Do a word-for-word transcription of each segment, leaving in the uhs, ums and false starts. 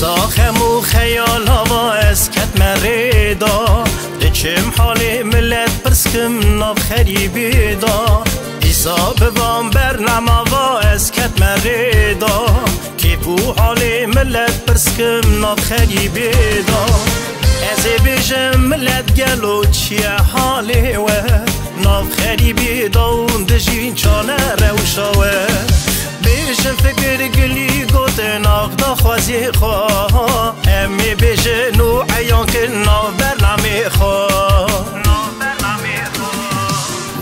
Da xem û xeyala va ez ketme rê da. Diçim halê millet pirskim nav xerîbê da. Îsa bi van bernama va ez ketme rê da. Kêf û halê millet pirskim nav xerîbê da. Ez ê bêjim millet gelo çi ye halê we. Nav xerîbê da û dijîn çane rewşa we. Bêjin fikir gilî gotin ax daxwazê xwe. Em ê bêjin û eyan kin nav bernamê xwe.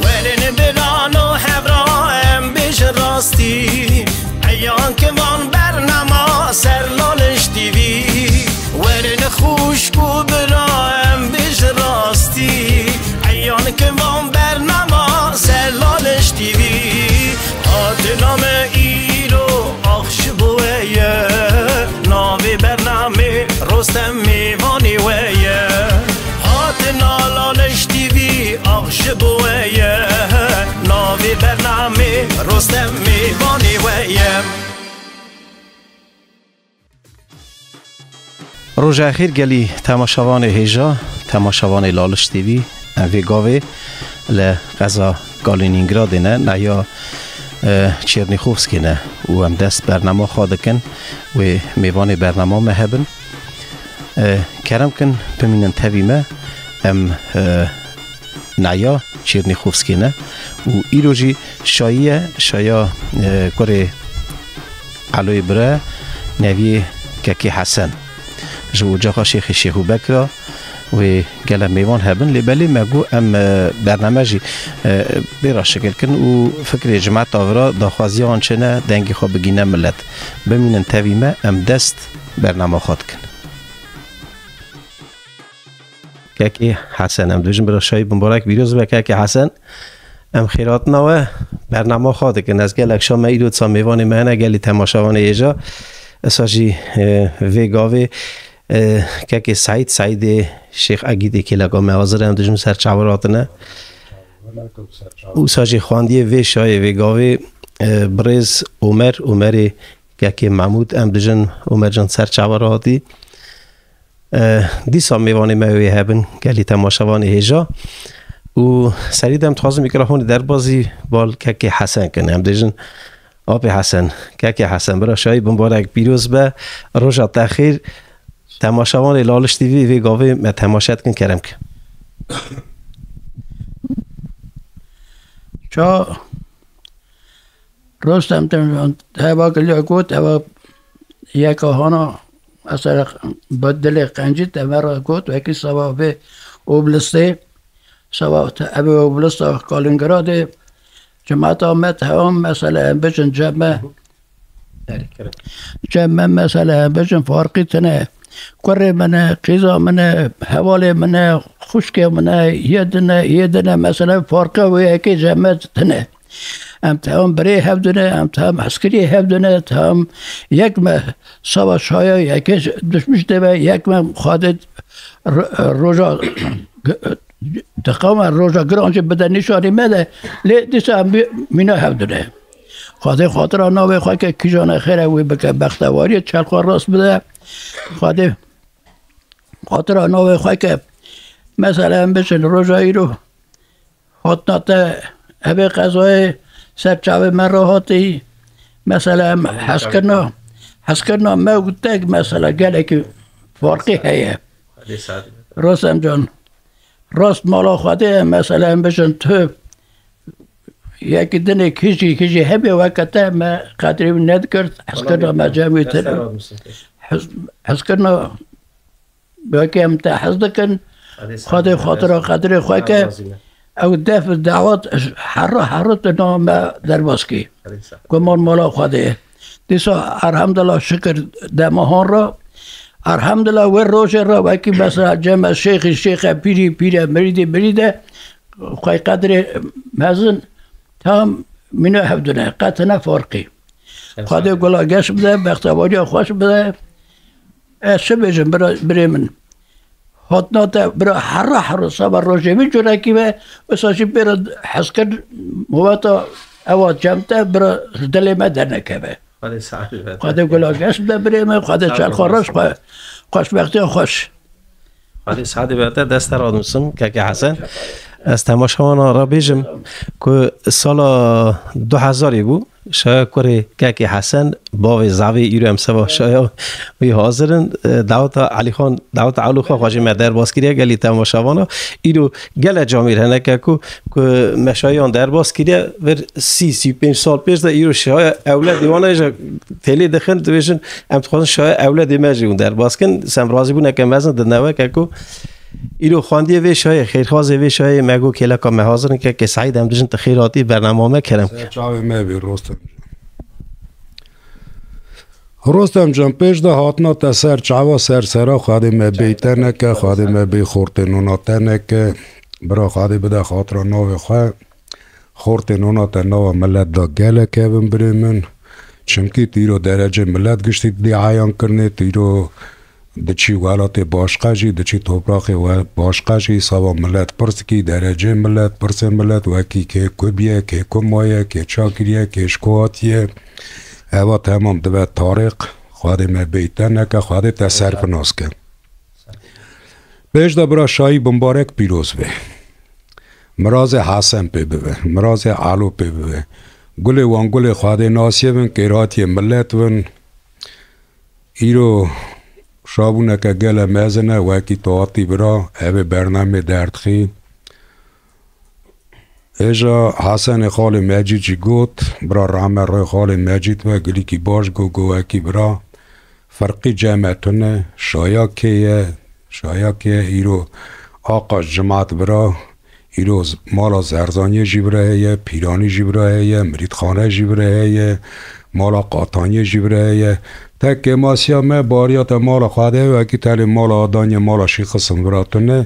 Werin birano hevra em bêjin rastî. Eyan kin van bernama ser Laliş T V. Werin xwişk û bira em bêjin rastî. Eyan kin van bernama ser Laliş T V. Hatina me îro ax ji bo we ye. Navê bernamê Rostem mêvanê we ye. Hatina Laliş T V ax ji bo we ye. Navê bernamê Rostem mêvanê we ye. Roja xêr gelî temaşevanê hêja, temaşevanê Laliş T V. Em vê gavê li qeza Kalinîngradê ne, nehiya, e, Çernîxovskê ne û em dest bernama xwe dikin. Wê mêvanê bernama me hebin. E, kerem kin bimînin tevî me. Em, e, nehiya Çernîxovskê ne û îro jî şayî ye, şaya, e, kurê Eloyê Bire, neviyê Kekê Hesen. Ji ocaxa Şêxê Şêxû Bekra wê gele mêvan hebin, lê belê me got em, e, bername jî, e, bê re şikil kin û fikrê cimeta vira daxwaziya wan çi ne, dengê xwe bigîne milet. Bimînin tevî me, em dest bernama xwe dikin. Kekê Hesen, em dibêjin bira şayî bi mubarek pîroz be Kekê Hesen. Em xêratina we bernama xwe dikin. Ez gelek şa me îro disa mêvanê me hene gelî temaşevanê hêja. Esa jî, e, vê gavê, e, Kekê Seîd, Seîdê Şêx Egîdê kêleka me hazir e, em dijim ser çawa hatine. Wisa jî xwendiyê vê şayê vê gavê, e, birêz Omer, Omerê Kekê Mehmûd, em dijin Omercan ser çawa hatî. E, dîsa mêvanê me wê hebin, gelî temaşevanê hêja. Û serî de em dixwazin mîkrofonê derbazî bal Kekê Hesen kin. Em dêjin, Apê Hesen, Kekê Hesen, bira şayî bi mubarek pîroz be, roja te xêr. Temaşevanê Laliş T V vê gavê me temaşe dikin, kerem ke. Ça Rostem Temcan, heva giliya got, heva yeka hana, mesela, bi dilê qencî te me re got, wekî seba vê oblistê, seba te-, evê oblista Kalingradê, cemata me tewam, mesela, em bêjin cem me, cem me, mesela, em bêjin farqî tine. Kurê min e, qîza min e, hevalê min e, xwişkê min e, yê din e, yê din e, mesela, farqe wê yekê cem me tine. Em tam birê hevdine, em tam hezkirî hevdine, tam yek me sava şaya yekê duşmiş deve, yek me xadê r-, roja diqama roja giran jî bide nîşanî me de, lê dîsa em bî-, mîna hevdine. Xadê xatira navê xwe ke kîjane xêre wî bike bextewariyê çelxa rast bide. Xadê xatira navê xwe ke mesela em biçin roja îro. Hatina te evê qezayê ser çavê me re hatî. Mesela em hezkirina, hezkirina me û te mesela gelekî farqî heye. Rostem can, rast mala Xwedê ye, mesela em biçin tu yekî dinê kijî, kijî hebê weke te me qedrê wî nedikir, hezkirina me cem wî tine. Hez-, hezkirina Belkî em te hez dikin, Xwedê xatira qedrê xwe ke, ew def dawet herra herra tu na me derbas kî. Guman mala Xwedê ye. Dîsa elhamdulillah şikir dema han re. Elhamdulillah wê rojê re wekî mesela cem me şêxî şêxe, pîrî pîre, mirîdî mirîde, xwey qedrê mezin tam mîna hevdine, qetine farqî. Xwedê gula geş bide, bextewariya xweş bide. Ez çi bêjim, bira, birê min? Hatina te, bira, herra herra seba rojê min curekî be, wisa jî bira hezkir muweta ewa cem te, bira, ji dilê me dernekeve. Xwedê saetê berde. Xwedê gula geş bide birê me, Xwedê çerxa reş, xwe-, xweşbextiya xweş. Xwedê saetê berde, dest te radimsim, kekê Hesen. Ez temaşevana re bêjim ku sala du hezarê bû, şaya kurê kekê Hesen, bavê zavê îro em seba şaya wî hazir in. E, daweta Elîxan, daweta Elûxan xwe jî me derbas kiriye gelî temaşevana. Îro gele camêr hene ke ku, ku me şayan derbas kiriye, vir sî, sî û pênc sal pêş de îro şaya ewledê wan e, ji têlê dixin, dibêjin, em dixwazin şaya ewledê me jî hûn derbas kin. Sem razîbûneke mezin didine we ke ku îro xwendiyê vê şayê, xêrxwazê vê şayê me got kêleka me hazir in, kekê Seîd, em dijin tu xêr hatî bernama me, kerem. Ser çavê me bî, Rostem. Rostem can, pêş de hatina te ser çava ser sera Xwedê me bêy te neke, Xwedê me bêy xortê nona te neke. Bira Xwedê bide xatira navê xwe. Xortê nona te nava milet da gelek hevin birê min. Çimkî tu îro derecê milet giştî dê eyan kirinê, tu îro diçî welatê başqa jî, diçî topraqê we başqa jî, sava milet pirs dikî, derecê milet, pirsê milet, wekî kê ku biye, kê ku maye, kê ça kiriye, kê ji ku hatiye. Eva temam dibe tarîx, Xwedê me bêy te neke, Xwedê te serfinas ke. Pêş de bira şayî bimbarek pîroz be. Mirazê Hesen pê bibe, mirazê Elo pê bibe. Gulê wan gulê Xwedê nasiyê bin, kêrhatiyê milet bin. Îro şabûneke gele mezin e, wekî tu hatî bira, evê bernamê derdixî. Hêja Hesenê xalê Mecîd jî got, bira rehme rê xalê Mecîd be, gilîkî baş got, got wekî bira, ferqî cem e tune, şaya kê ye, şaya kê ye, îro Aqaş cimat bira, îro z-, mala Zerzaniyê jî bira heye, Pîranî jî bira heye, Mirîdxane jî bira heye, mala Qataniyê jî bira heye. Tek kêmasiya me bariya te mala Xwedê ye, wekî tenê mala Adaniyê, mala Şîxism vira tune.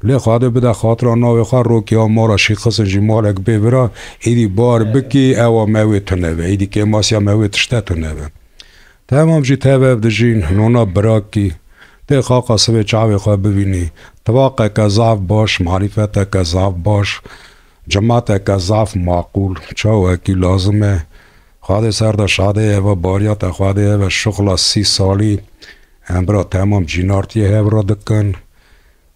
Lê Xwedê bide xatira navê xwe, rokê a mala Şîxism jî malek bê vira, êdî bar bikî, ewa me wê tune be. Êdî kêmasiya me wê tişte tune be. Temam jî tev ev dijîn, nona birakî. Tê xaqa sibê çavê xwe bivînî. Tifaqeke zaf baş, marîfeteke zaf baş, cimateke zaf maqûl, çawekî lazim e. Xwedê ser de şadê eve, bariya te Xwedê eve, şuxla sî salî em bira temam cînartiyê hev re dikin.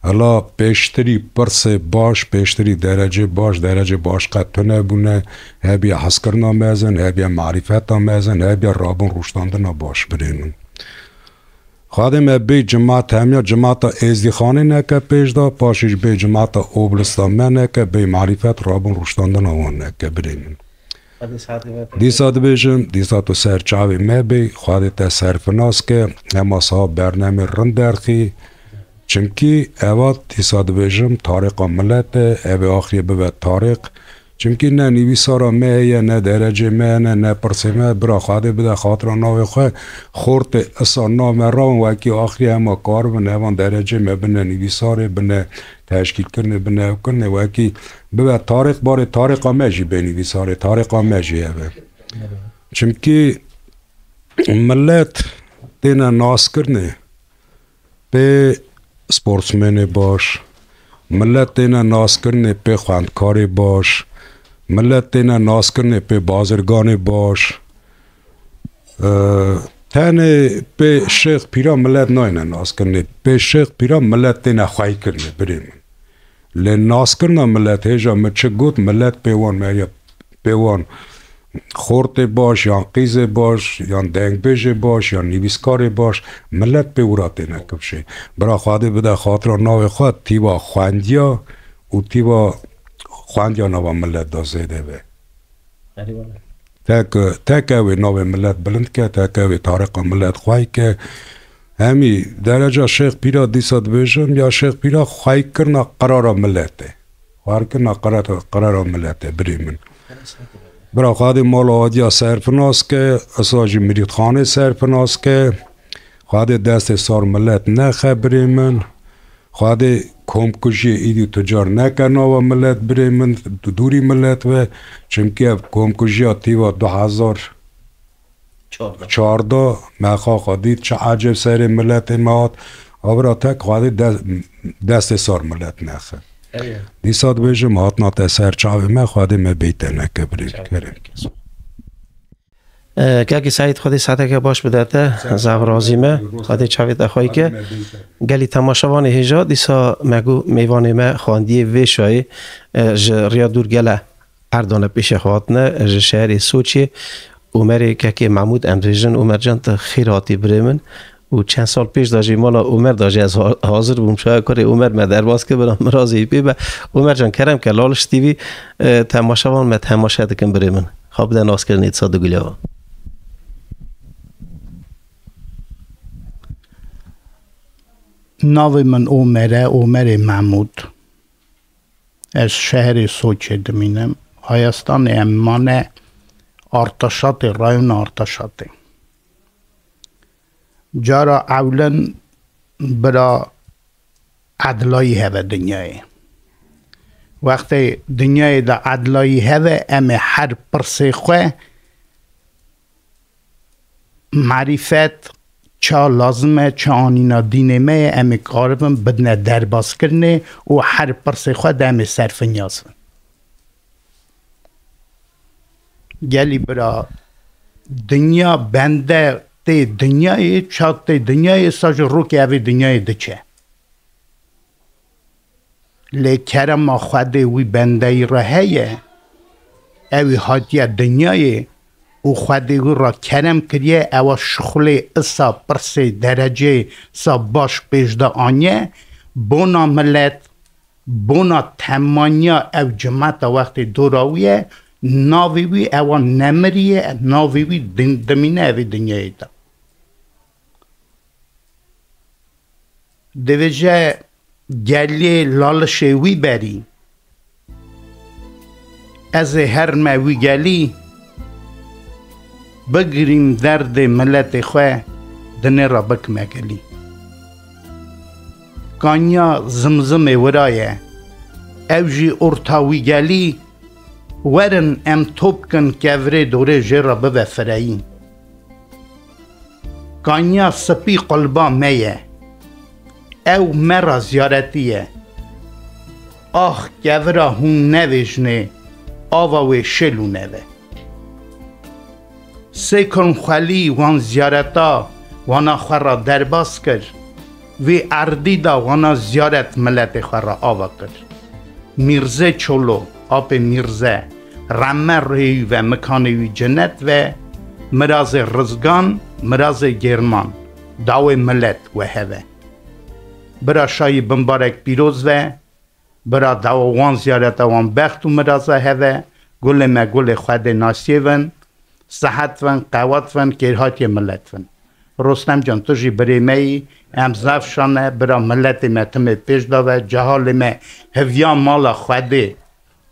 Hela pêştirî pirsê baş, pêştirî derecê baş, derecê baş qet tune bûne, hebiya hezkirina mezin, hebiya marîfeta mezin, hebiya rabûn rûştandina baş birê min. Xwedê me bê cimat, hemiya cimata Êzdîxanê neke pêş de, paşê jî bê cimata Oblista me neke, bê marîfet rabûn rûştandina wan neke birê min. Dîsa dibêjim, dîsa tu ser çavê me bê, Xwedê te serfinas ke, hema saha bernamê rind derxî. Çimkî eva dîsa dibêjim, tarîxa milet e, ev ê axirê bibe tarîx. Çimkî ne nivîsara me heye, ne derecê me hene, ne pirsê me, bira Xwedê bide xatira navê xwe, xortê isa name rawin wekî axirê hema karibin, evan derecê me bine nivîsarê, bine teşkîlkirinê, bine evkirinê, wekî bibe tarîx, barê tarîxa me jî bê nivîsarê, tarîxa me jî hebe. Çimkî milet têne naskirinê pê sportsmenê baş, milet têne naskirinê pê xwendkarê baş, milet têne naskirinê pê bazirganê baş. Ee, tenê pê şêx pîra milet nayne naskirinê. Pê şêx pîra milet têne xweykirinê, birê min. Lê naskirina milet, hêja min çi got, milet pê wan meriya, pê wan xortê baş, yan qîzê baş, yan dengbêjê baş, yan nivîskarê baş, milet pê wira têne kifşê. Bira Xwedê bide xatira navê xwe, tîva xwendiya û tîva xwendiya nava milet da zêde be. Tek, tek ew ê navê milet bilind ke, tek ew ê tariqa milet xwey ke. Hemî dereca Şêx Pîra dîsa dibêjim, ya Şêx Pîra xweykirina qerara milet e. Xweykirina qerara, qerara milet e, birê min. Bira Xwedê mala Adiya serfinas ke, isa jî Mirîdxanê serfinas ke. Xwedê destê sar milet nexe, birê min. Xwedê komkujiyê îdî tu car neke nava milet, birê min, dûrî milet ve. Çimkî ev komkujiya tîva du hezar çardeh me xaxa dît, çi ecêb serê miletê me hat. Avira tek Xwedê de-, destê sar milet nexe. Dîsa dibêjim, hatina te ser çavê me, Xwedê me bêyte neke, birê. Kerem. E, Kekî Seîd, Xwedê saeteke baş bide te, zev razî me, Xwedê çavê te xwey ke. Gelî temaşevanê hêja, dîsa me got mêvanê me xwendiyê vê şayê, e, ji riya dûr gele erdane pêşê xwe hatine, ji şeherê Soçê, Omerê Kekê Mehmûd em dibêjin. Omercan, tu xêr hatî birê min. Û çend sal pêş de jî mala Omer de jî ez ha-, hazir bûm. Şaya kurê Omer me derbas kir, bira mirazê wî pê be. Omercan, kerem ke, Laliş T V, e, temaşevan me temaşe dikin birê min. Xwe bide naskirinê dîsa di guleva. Navê min Omer e, Omerê Mehmûd. Ez şeherê Soçê dimînim. Ayastanê em mane Artaşatê, rayona Artaşatê. Cara ewlen bira edlayî heve dinyayê. Wextê dinyayê de edlayî heve, em ê her pirsê xwe marîfet, ça lazim e, ça anîna dînê me ye, em ê karibin bidine derbaskirinê û her pirsê xwe de em ê serfinyaz bin. Gelî bira, dinya bende tê dinyayê, ça tê dinyayê, sa ji rokê evê dinyayê diçe. Lê kerema Xwedê wî bendeyî re heye, ew ê hatiye dinyayê û Xwedê wî re kerem kiriye, ewa şixulê isa pirsê derecê sa baş pêş de aniye, bona milet, bona temaniya ew cimeta wextê dora wî ye, navê wî ewa nemiriye, navê wî din-, dimîne evê dinyayê de. Divêje gelê Lalişê wî berî. Ez ê herime wî gelî, bigirîm derdê miletê xwe, dinê re bikime gelî. Kanya Zimzimê wira ye, ew jî orta wî gelî, werin em top kin kevirê dorê jê re bibe fireyî. Kanya Sipî qulba me ye. Ew me ra ziyaretî ye. Ax kevira hûn nevêjinê, ava wê şêl û neve. Sêkon Xwelî wan ziyareta wana xwe ra derbas kir. Vê erdî de wana ziyaret miletê xwe ra ava kir. Mîrze Çolo, apê Mîrze, rehme rêyî ve, mikanê wî cinet ve, mirazê Rizgan, mirazê Gêrman, dawê milet we heve. Bira şayî bimbarek pîroz ve, bira dawa wan ziyareta wan bext û miraza heve, gulê me gulê Xwedê nasiyê vin, Sihet vin, qewet vin, kêrhatiyê milet vin. Rostem can, tu jî birê me yî, em zaf şan e, bira miletê me timê pêş da ve, cehalê me hiviya mala Xwedê,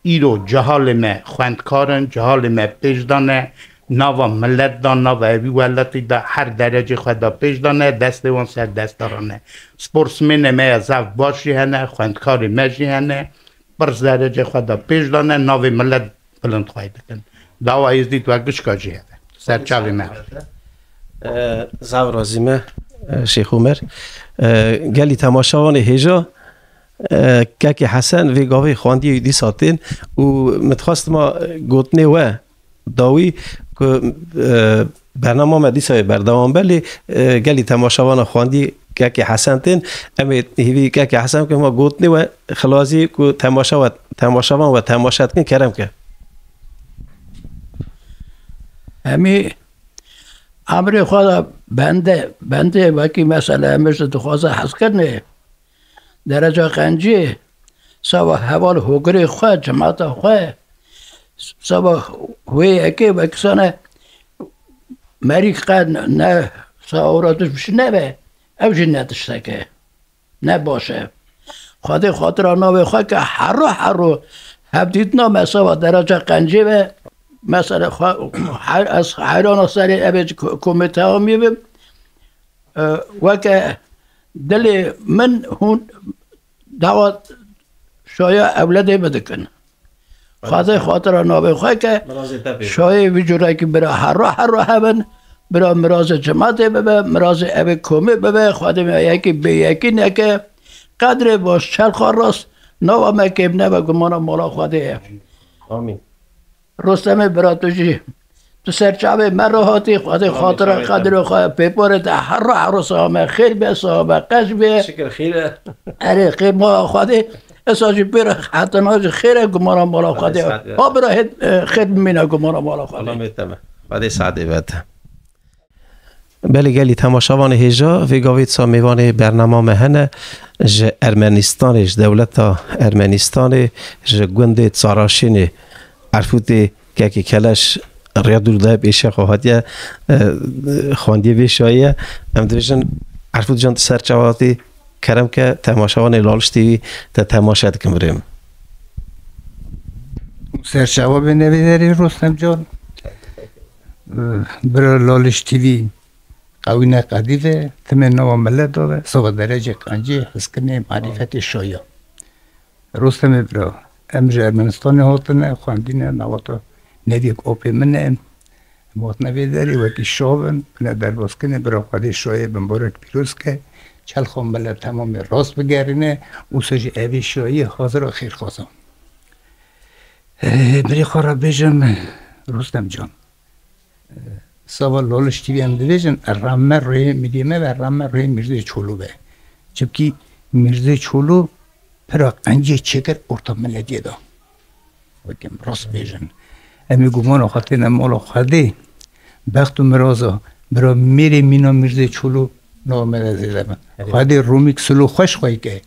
îro cehalê me xwendkar in, cehalê me pêş da ne, nava milet da, nava evî welatî da, her derecê xwe da pêş da ne, destê wan ser destaran e. Sportsmênê me ya zaf baş jî hene, xwendkarê me jî hene, pirs derecê xwe da pêş da ne, navê milet bilind xwey dikin. Dawa Êzdî tu gişka jî hebe. Ser çavê me. E, zaf razî me, e, Şêx Omer. E, gelî temaşevanê hêja, e, Kekê Hesen vê gavê xwendiyê wî dîsa tên û min dixwest ma gotinê we dawî ku, e, bernama me dîsa yê berdewam be, lê, e, gelî temaşevana xwendî Kekê Hesen tên. Em ê hîvî Kekê Hesen bikin, ma gotinê we xilazî ku temaşewa-, temaşevan we temaşe dikin, kerem ke. Hemî emrê xwe de bende, bendê wekî mesela em ji dixwaze hezkirinê, dereca qencî, seba heval hogirê xwe, cemata xwe, seba wê yekê wekî sane merî qe ne, ne sa ora tu ji nebe, ew jî ne tişteke. Ne baş e. Xwedê xatira navê xwe ke hero hero hevdîtina me seba dereca qencê ve, mesela xwe, her, ez heyrana serê evê ko-, komê tehamî bim. E, weke dilê min hûn dawa şaya ewledê min dikin. Xwedê xatira navê xwe ke Mirazê te pê. Şayê vî curekî bira herra herra hebin, bira mirazê cimatê bibe, mirazê evê komê bibe, Xwedê me yekî bê yekî neke, qedrê baş, çerxa rast, nava me kêm nebe, gumana mala Xwedê ye. Amîn. Rostemê bira tu jî, Ser çavê me re hatî, Xwedê xatira qedirê xwe pêparê te her re her saha me xêr be, saha me qeş be. Şikir xêr e. Erê, xêr mala Xwedê. Esa jî pê re hetina jî xêr e, gumana mala Xwedê. Xwedê saet be. Ha bira hêt, e, xêr bimîne gumana mala Xwedê. Xwedê saetê be te. Belê gelî temaşevanê hêja, vê gavê disa mêvanê bernama me hene ji Ermenistanê, ji dewleta Ermenistanê, ji gundê Çaraşînê, Erfûtê kekê Keleş rêya dûr daye pêşiya xwe hatiye, e, xwendiyê vê şayî ye. Em dibêjin Erfût can tu ser çava hatî, kerem ke temaşevanê Laliş T V te temaşe dikin birê min. Ser çava bê nevê derê Rostem can. Bira Laliş T V qewîne qedî ve, timê nava milet da ve, sava derecê qencî, hizkirinê, marîfetê şaya. Rostemê bira, em ji Ermenistanê hatine, xwendîne, navata neviyek apê min e. Em hatine vê derê wekî şav in, bine derbazkirinê, bira Xwedê şayê bimbarek pîroz ke, çelxa milet temamê rast bigerîne, ûsa jî evê şayê hazira xêrxwazan. Eh, birê xwe re bêjim, Rostem can. Sava Laliş T V em dibêjin, rame rê miriyê me ve rame rê Mîrzê Çolû ve. Çimkî Mîrzê Çolû pira qencê çêkir orta miletiyê de. Wekî em rast bêjin. Em ê gumana xwe têne mala Xwedê. Bext û miraza bira mêrê mîna Mîrzê Çolû nava me de zêde bin. Evet. Xwedê romîk silo xweş xwey ke.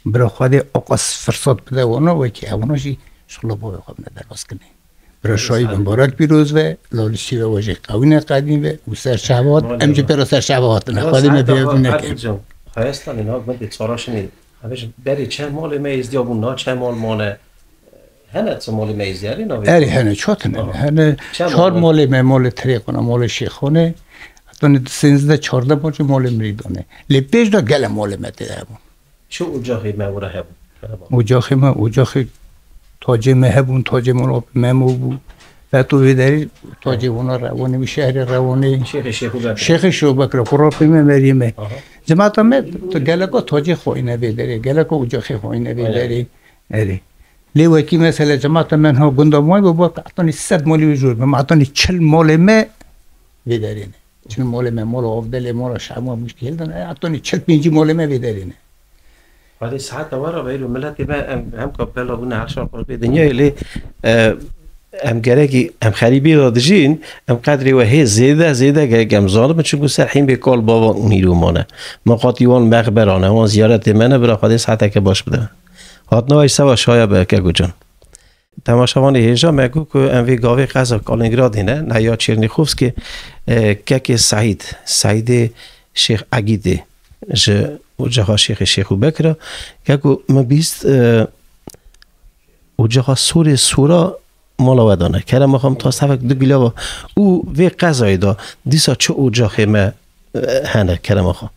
Bira Xwedê oqas firsat bide wana wekî ewna jî şixula bavê xwe bine derbazkirinê. Bira şayî bimbarek pîroz ve, Laliş T V we jî qewîne qedîn ve û ser çava hat, em jî pê re ser çava hatine. Xwedê me pê neke. Haystanê na gundê Çaraşinê. Ev ji berê çend malê me êzdiya bûn, na çend mal mane? Hene çi malê me êzdiya navê? Erê hene, çat hene. Hene çar malê me, malê Tirêkona, malê Şêxonê. Heta ne sêzdeh çardeh mal jî malê Mirîdanê. Lê pêş de gele malê me tê hebûn. Çi ocaxê me wira hebûn? Ocaxê me, ocaxê tacê me hebûn, tacê mala Memo bû. Veto vê derê tacê wana Rewanê, wî şehrê Rewanê. Şêxê Şêxû Bekir. Şêxê Şêxû Bekir, xurafê me meriyê me. Aha. Cemata me, tu geleka tacê xwayîne vê derê, geleka ocaxê xwayîne vê derê. Erê. Lê wekî mesele cemata me niha gunda may bû, bak, etanî sed malî wê jor be, me etanî çil malê me vê derê ne. Çil malê me, mala Avdelê, mala Şema muşkil dan, e, etanî çil pêncî malê me vê derê ne. Xwedê siheta we re beyro miletê me, em hem kapela bûne her şar qurbê dinyayê lê, e, em gerekî, em xerîbî de dijîn, em qedrê we hê zêde, zêde gerek em zanim bin, çunku ser hîmbê kal bava û mîrû mane. Me qatî wan mexberan e, wan ziyaretê me ne, bira Xwedê siheteke baş bide. Hatina we ji seva şaya be, Keko can. Temaşevanê hêja me got ku em vê gavê qeza Kalîngradê ne, neya Çêrnîxovskê, e, kekê Seîd, Seîdê Şêx Egîdê ji ocaxa Şêxê Şêxû Bekir e. Keko min bîst, e, ocaxa Sorê Sora mala we dane. Kerema xwe min dixwest hevek du gilava û vê qezayê de dîsa çi ocaxê me, e, hene, kerema xwe?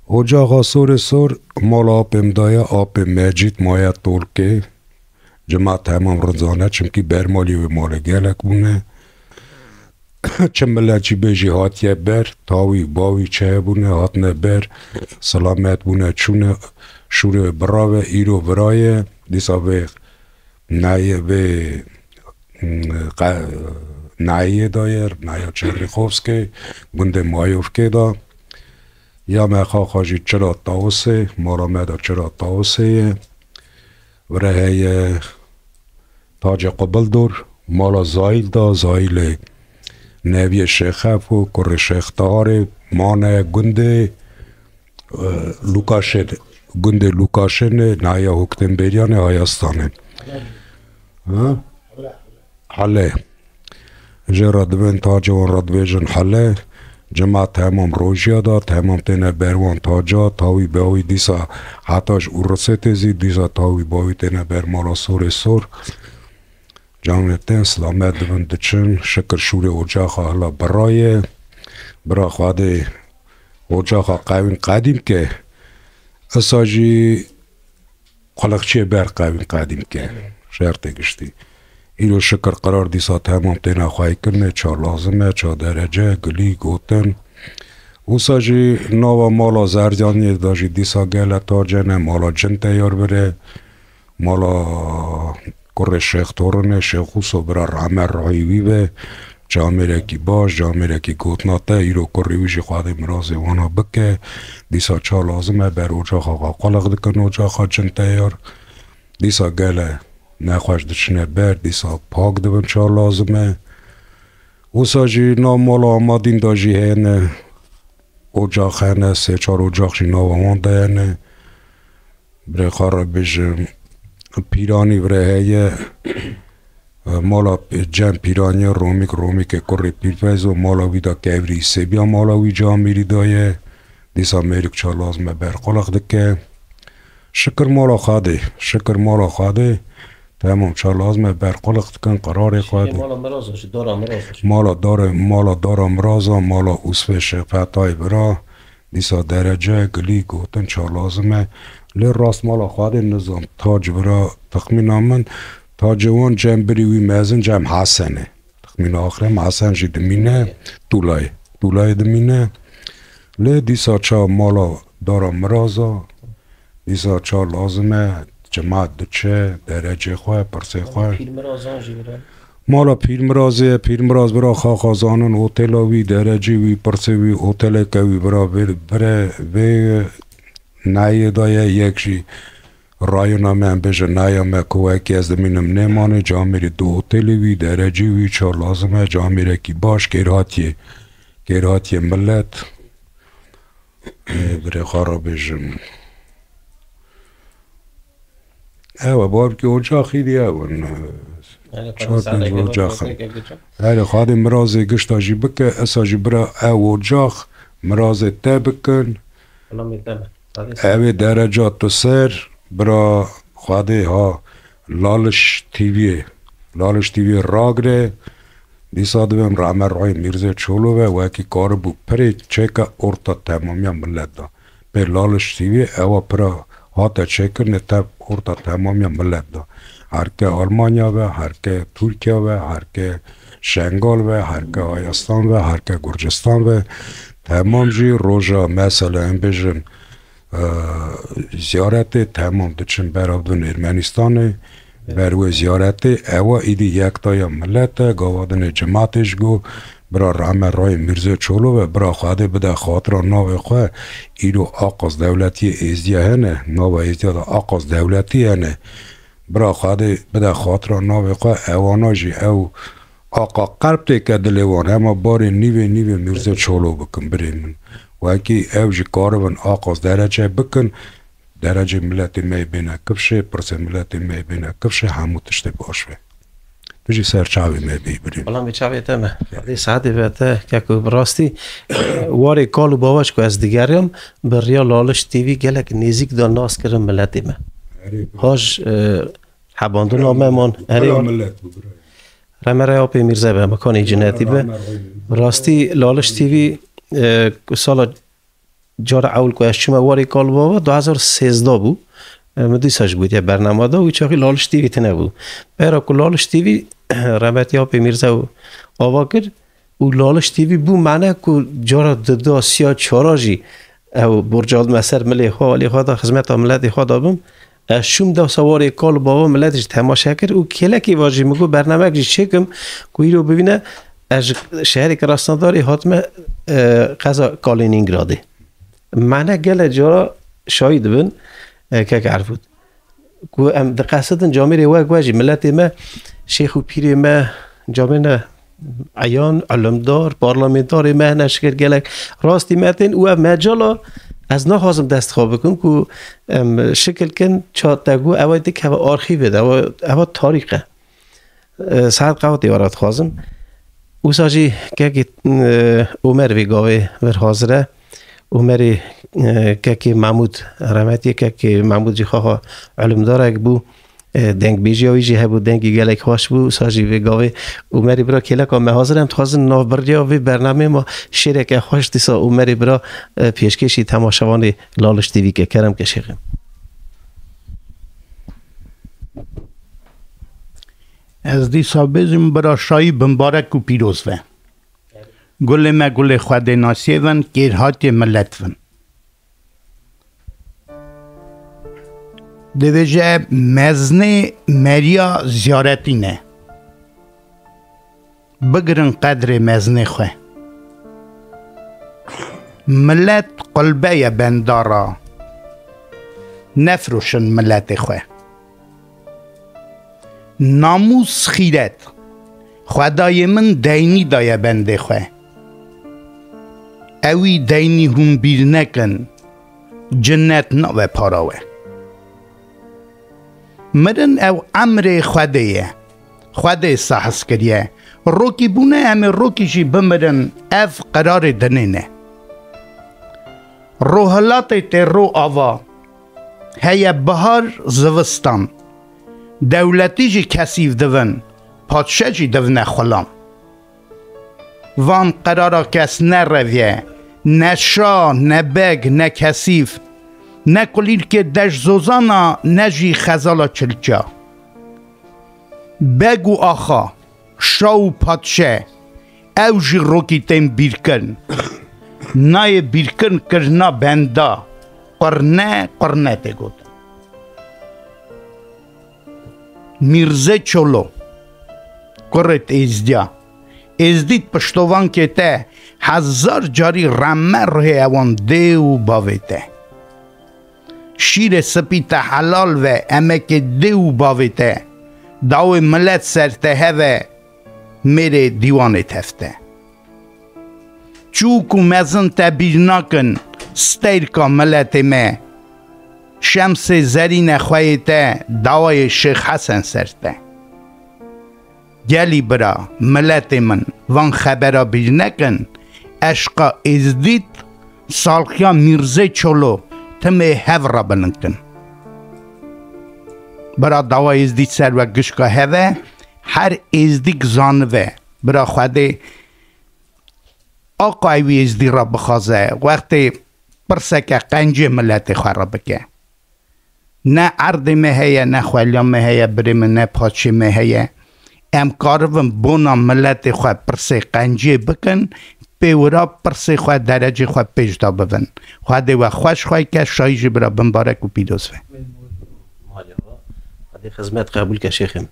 Ocaxa Sorê Sor mala apê min daye, apê Mecîd maye Tolkê. Cema temam rizane, çimkî bermalî wê malê gelek bûne. Çi milet jî bê jî hatiye ber, tawî bawî çi hebûne hatine ber, silamet bûne çûne, şûrê birave, îro viraye, dîsa vê nayê vê, mm, qe-, nayê daye, naya Çerrîxovskê, gundê Mayovkê da. Ya me xaxa jî çira Tawusê, mala me da çira Tawusê ye. Vire heye Tacê Qubildor, mala Zayîl da, Zayîlê neviyê Şêx Efo, kurê Şêx Taharê, mane gundê, e, Lûkaşênê, gundê Lûkaşênê, naya Hukdembêriyanê Hayastanê. Ha? Helê. Jê re divên tacê wan re dibêjin hele. Cema temam rojiya da, temam têne ber wan taca, tawî bawî dîsa heta ji Urusê tê zî, dîsa tawî bawî têne ber mala Sorê Sor. Canê tên silamet dibin diçin, şikir şûrê ocaxa hila biraye. Bira Xwedê ocaxa qewîn qedîm ke. Isa jî Xulixçiyê ber qewîn qedîm ke. Şertê giştî. Îro şikir qirar dîsa temam têne xweykirinê, ça lazim e, ça derece, gilî, gotin. Wisa jî nava mala Zercaniyê de jî dîsa gele tacene, mala Cin Teyar bire, mala kurê Şêx Torinê, Şêx Xûso bira rehme ruhî wî be. Camêrekî baş, camêrekî gotina te, îro kurê wî jî Xwedê mirazê wana bike. Dîsa ça lazim e, ber ocaxa xwe qulix dikin, ocaxa cin teyar. Dîsa gele nexweş diçine ber, dîsa pak dibin, ça lazim e. Wisa jî nav mala Amadîn de jî hene, ocax hene, sê çar ocax jî nava wan de hene. Birê xwe re bêjim, pîranî vire heye. Mala Cem Pîranî, Romîk, Romîkê kurê Pîrfeyzo, mala wî de kevirî sêbiya mala wî camêrî daye. Dîsa mêrik ça lazim e ber qulix dike. Şikir mala Xwedê, şikir mala Xwedê. Temam, ça lazim e ber qulix dikin, qirarê Xwedê. Mala Miraz o, ji dora Miraz o. Mala dara, mala dara Miraz a, mala Usfê Şêx Fetayê bira. Dîsa derece, gilî, gotin ça lazim e. Lê rast mala Xwedê nizam, tac bira, texmîna min, tacê wan cem birî wî mezin cem Hesen e. Texmîna axirê Hesen jî dimîne, tûlayê, tûlayê dimîne. Lê dîsa ça mala dara Miraz a, dîsa ça lazim e, cemaat diçe, derecê xwe, pirsê xwe. Pîrmirazan jî bira. Mala Pîrmirazê ye, Pîrmiraz bira xaxa zanin, otêla wî, derecî wî, pirsê wî, otêleke wî bira vê, vire, vê nayê de ye, yek jî rayona me, em bêjin naya me ku wekî ez dimînim nêmanê, camêrî du otêlê wî, derecî wî, ça lazim e, camêrekî baş, kêrhatiyê, kêrhatiyê milet. Ê, birê xwe re bêjim. Ew e, bavkê ocaxî dî ew in. Erê, Çar pênc ocax in. Erê, Xwedê mirazê gişta jî bike, esa jî bira ew ocax mirazê te bikin. Ew ê dereca tu ser, bira Xwedê ha Laliş T V'yê, Laliş T V'yê ragire. Dîsa divêm rehme ruhê Mîrzê Çolo ve, wekî karibû pirê çêke orta temamiya millet da. Pê Laliş T V ewa pira hate çêkirinê tev orta temamiya millet da. Herke Almanya ve, herke Tirkiye ve, herke Şengal ve, herke Hayastan ve, herke Gurcistan ve, temam jî roja mesela em bêjin, e, ziyaretê temam diçin berav din Ermenistanê. Ber wê ziyaretê ewa îdî yektaya millet e, gava dinê cimatê ji go bira rehme rayê Mîrzê Çolo ve, bira Xwedê bide xatira navê xwe, îro aqaz dewletiyê êzdiya hene, nava êzdiya de aqaz dewletî hene. Bira Xwedê bide xatira navê xwe, ewana jî ew aqa qelb têke dilê wan, hema barê nîvê nîvê Mîrzê Çolo bikin, birê min. Wekî ew jî karibin aqaz derece bikin, derecê miletê me yê bêne kifşê, pirsê miletê me yê bêne kifşê, hemû tiştê baş be. Tu jî ser çavê me bî, birê min. Belam bi çavê te me. Xwedê saetê ve te, keko, bi rastî, warê kal û bava ji ku ez digeriyam, bi riya Laliş T V gelek nêzîk de nas kirin miletê me. Erê, Haj, e, hebandina me man, erê, bira millet bû, bira. Rehme raya Apê Mîrze be, mekanê cinetî be. Rehme raya. Bi rastî Laliş T V, e, sala cara ewil ku ez çûme warê kal bava, du hezar sêzdeh bû. E, min dîsa ji gotiye bernama da, wî çaxî Laliş T V tine bû. Bera ku Laliş T V, rehmetî Apê Mîrze û ava kir, û Laliş T V bû mane ku cara dida siya çara jî ew borca dime ser milê xwe, alê xwe da xizmeta miletê xwe da bim. Ez şûm dewsa warê kal û bava milet jî temaşe kir û kêlekê va jî min got bernamek jî çêkim ku îro bibîne ez ji şehreke Rastnadorê hatime, e, qeza Kalinîngradê. Mane gele cara şahî dibin, e, kek Erfûd. Ku em diqesidin camêrê wek we jî miletê me, şêx û pîrê me, camêrê me, eyan, ilimdar, parlamentarê me hene şikir gelek rastî me tên û ev mecala ez naxwazim dest xwe bikim ku em şikil kin ça te got ew ê dikeve arxîvê de, ew, ev tarîx e. E, saet qewetê we re dixwazim. Wisa jî kekê, e, Omer vê gavê vir hazir e. Omerê, e, kekê Memûd, rehmetiyê kekê Memûd jî xaxa ilimdarek bû. E, dengbêjiya wî jî hebû, dengê gelek xweş bû. Wisa jî vê gavê Omerê bira kêleka me hazir e. Em dixwazin navbiriya vê bernameyê me şêreke xweş dîsa Omerê bira, e, pêşkêşî temaşevanê Laliş T V ke. Kerem ke şêxê. Ez dîsa bêjim bira şahî bimbarek û pîroz ve. Gulê me gulê xwedênasiyê vin, kêrhatiyê milet vin. Dibêje mezinê meriya ziyaretî ne. Bigirin qedrê mezinê xwe. Milet qulbe ye bendara. Nefroşin miletê xwe. Namûs xîret. Xwedayê min deynî daye bendê xwe. Ewî deynî hûn bîr nekin. Cinnet nabe para we. Mirin ew emrê Xwedê ye. Xwedê sahiz kiriye. Rokî bûne em ê rokî jî bimirin, ev qerarê dinê ne. Rohilatê tê ro ava. Heye bihar, zivistan. Dewletî jî kesîf divin. Padşe jî divine xulam. Van qerara kes ne reviye, ne şa, ne beg, ne kesîf, ne kulîlkê deş zozana, ne jî xezala çilça. Beg û axa, şa û padşe, ew jî rokî tên bîrkirin. Nayê bîrkirin kirina benda, qurne, qurne tê gotin. Mîrze Çolo, kurê Êzdiya. Êzdî di piştovankê te hezar carî reme ruhê ewan dê û bavê te. Şîrê sipî te helal ve emekê dê û bavê te. Dawê milet ser te heve mêrê dîwanê tefte. Çûk û mezin te bîr nakin, steyrka miletê me. Şemsê zerîne xweyê te, dawayê Şêx Hesen ser te. Gelî bira, miletê min, van xebera bîr nekin, eşqa Êzdît, salxiya Mîrzê Çolo, timê hev re bilind kin. Bira dawa Êzdît ser we gişka heve, her Êzdîk zanive, bira Xwedê Aqa ewî Êzdî re bixwaze, wextê pirseke qencê miletê xwe re bike. Ne erdê me heye, ne xweliya me heye, birê min, ne paçê me heye. Em karibin bona miletê xwe pirsê qencê bikin, pê wira pirsê xwe, derecê xwe pêş de bibin. Xwedê we xweş xwe ke, şayî jî bira bimbarek û pîroz be. Xwedê xizmet qebûl ke şêxê min.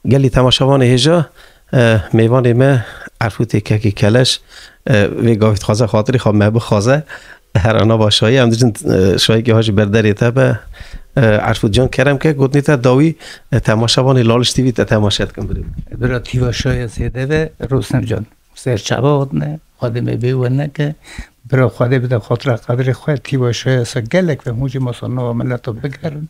Gelî temaşevanê hêja, e, mêvanê me Erfûtê Kekê Keleş, e, vê gavî dixwaze xatirê xwe me bixwaze. Her ana ba şayî, em dijin, e, şayîkê ha jî ber derê te be. E, Erfût can kerem ke, gotinê te dawî, e, temaşevanê Laliş T V te temaşe dikin birê. Bira tîva şaya zêde ve, Rostem can. Ser çava hatine, Xwedê me bê we neke. Bira Xwedê bide xatira qedrê xwe, tîva şaya se gelek ve hûn jî masa nava mileta bigerin.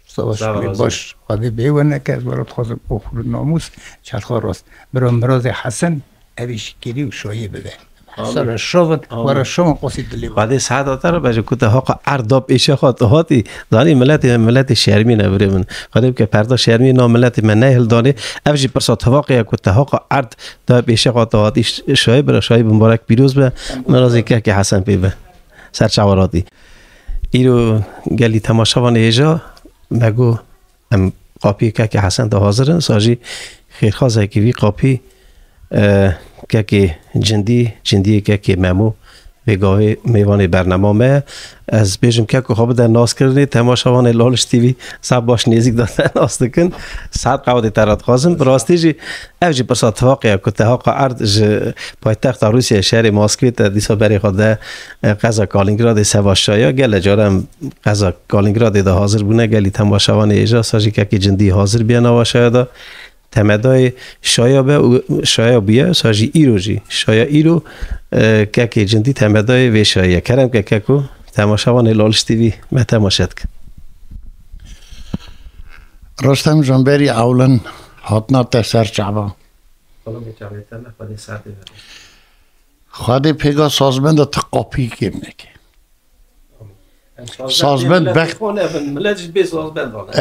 Sava şevê baş, Xwedê bê we neke, ez we re dixwazim oxir û namûs, çerxa rast. Bira mirazê Hesen, evî jî kêlî û şayê bibe. Amin. Sara şovin, Amin. Wara şovin qosî dilê we. Xwedê seheta te re be, ji ku te haqa erd da pêşiya xwe, tu hatî, zanî miletê me, miletê şermî ne birê min. Xwedê bike perda şermî na miletê me nehildanê. Ev jî pirsa tivaqê ye ku te haqa erd da pêşiya xwe, tu hatî ş-, şayê bira, şayê bimbarek pîroz be. Mirazê Kekê Hesen pê be. Ser çawa ratî. Îro gelî temaşevanê hêja, me got, em qapiyê Kekê Hesen de hazir in, sa jî xêrxazekî vî qapî, e, Kekê Cindî, Cindiyê Kekê Memo, vê gavê mêvanê bernama me ye. Ez bêjim Keko xwe bide naskirinê, temaşevanê Laliş T V zaf baş nêzîk de te nas dikin. Saet qewetê te re dixwazim. Bi rastî jî ev jî pirsa tifaqê ye ku te haqa erd ji paytexta Rûsyayê şerê Moskvê te dîsa berê xwe de, e, qeza Kalîngradê seva şaya. Gele cara em qeza Kalîngradê de hazir bûne, gelî temaşevanê hêja, sa jî Kekê Cindî hazir bûye nava şaya de. Temedayê şaya be û şaya bûye, sa jî îro jî. Şaya îro, e, Kekê Cindî temedayê vê şayê ye. Kerem ke Keko, temaşevanê Laliş T V me temaşe dikin. Rostem Can, berî ewlin hatina te ser çava. Xwedê pêga sazbenda tu qapî kêm neke. Sazbend bext,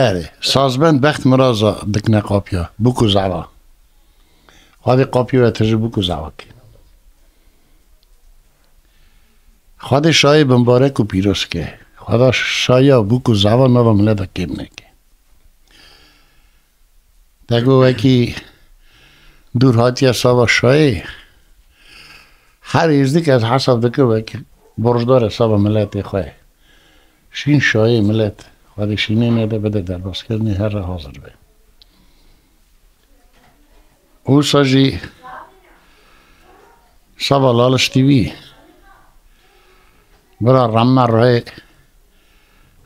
erê, sazbend bext miraza dikine qapiya. Bûk û zava. Xwedê qapiya we tije bûk û zava ke. Xwedê şayê bimbarek û pîroz ke. Xweda şaya bûk û zava nava mileta kêm neke. Te got wekî dûr hatiye sava şayê. Her êzdîk ez hesab dikim wekî borcdar e sava miletê xwe. Şîn şayê milet. Xwedê şînê nede, bide derbazkirinê, here hazir be. Wisa jî seba Laliş T V, bira Remme Rê,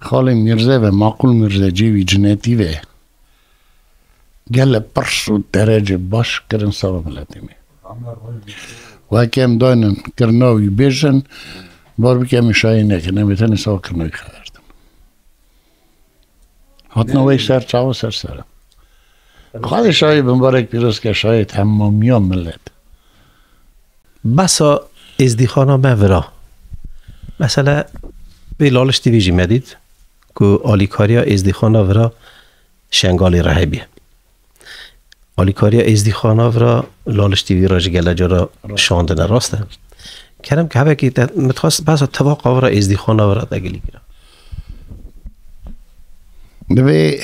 Xalê Mîrze ve, Maqûl Mîrze, cêwî cinetî ve, gele pirs û derecê baş kirin seba miletê me. Weke em daynin kirina wî bêjin, bar bike em şayî nekin, em ê tenê seba kirina wî xebertin. Hatina wê ser çawa ser ser e. Xwedê şayî bimbarek pîroz ke, şayî temamiya milet. Besa êzdîxana me vira. Mesela, vê Laliş T V jî me dît ku alîkariya êzdîxana vira Şengalê re hebiye. Alîkariya êzdîxana vira Laliş T V re jî gele cara şandine, rast e. Kerem ke hevekî te, min dixwest behsa tevaqa vira êzdîxana vira te gilî kira. Divê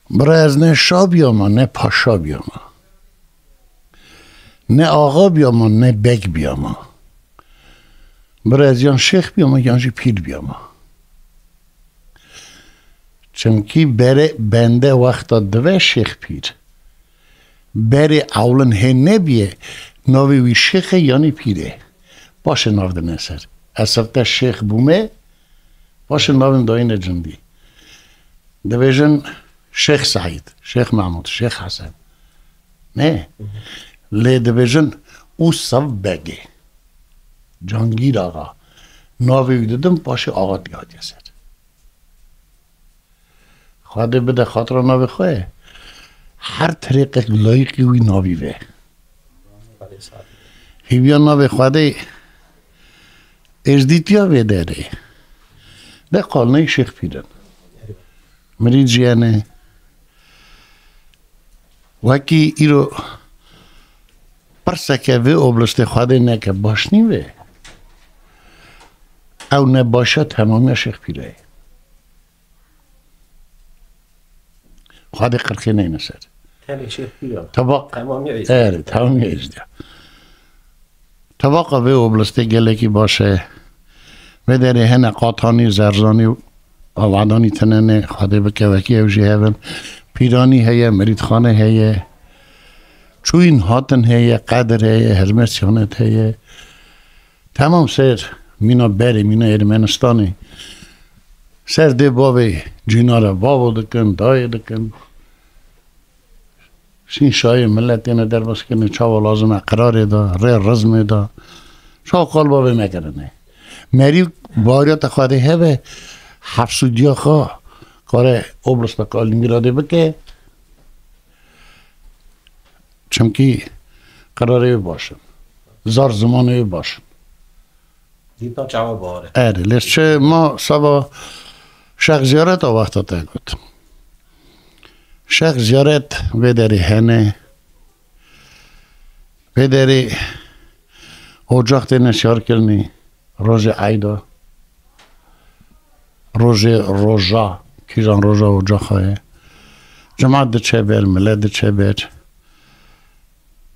bira ez ne şa biyama, ne paşa biyama. Ne axa biyama, ne beg biyama. Bira ez yan şêx biyama, yan jî pîr biyama. Çimkî berê bende wexta dibe şêx pîr. Berê ewlin hê nebiye, navê wî şêx e yanî pîr e. Paşê nav dine ser. Ez sifte şêx bûme, paşê navê min dayîne cindî. Dibêjin Şêx Seîd, Şêx Mehmûd, Şêx Hesen. Ne? Lê dibêjin Ûsev Begê. Cangîr Axa. Navê wî didim, paşê Axa diye hatiye ser. Xwedê bide xatira navê xwe. Her tirêqek layîqî wî navî ve. Hîviya navê Xwedê êzdîtiya vê derê. De qalneyî Şêx Pîr in. Mirî ciyene. Wekî îro pirseke vê oblistê Xwedê neke baş nî vê. Ew ne başa temamiya Şêx Pîrê ye. Xwedê qirxê neyne ser. Tenê Şêx Pîr e. Tebaq. Temamiya êzdî. Erê, temamiya êzdî. Tebaqa vê oblistê gelekî baş e. Vê derê hene Qatanî, Zerzanî, Avadanî tinene, Xwedê bike wekî ew jî hevin. Pîranî heye, Mirîdxane heye. Çûyîn hatin heye, Qedir heye, Hermesyanet heye. Temam ser mîna berê, mîna Ermenistanê. Ser dê bavê cînare bavo dikin, dayê dikin. Şîn şayê milet têne derbas kirinê, çawa lazim e qirarê de, rê rizmê de. Çawa qal bavê me kirine. Merî bariyata Xwedê hebe, hefsûdiya xwe kare oblasta Kalîngradê bike. Çimkî qirarê wê baş in. Zar zimanê wê baş in. Dîta çawa bihare. Erê, lê çi ma seba Şex Ziyaret a wexta te got. Şex Ziyaret vê derê hene. Vê derê ocax têne şiyar kirinî rojê eyda. Rojê roja, kîjan roja ocaxa ye. Cemaat diçe ber, milet diçe ber.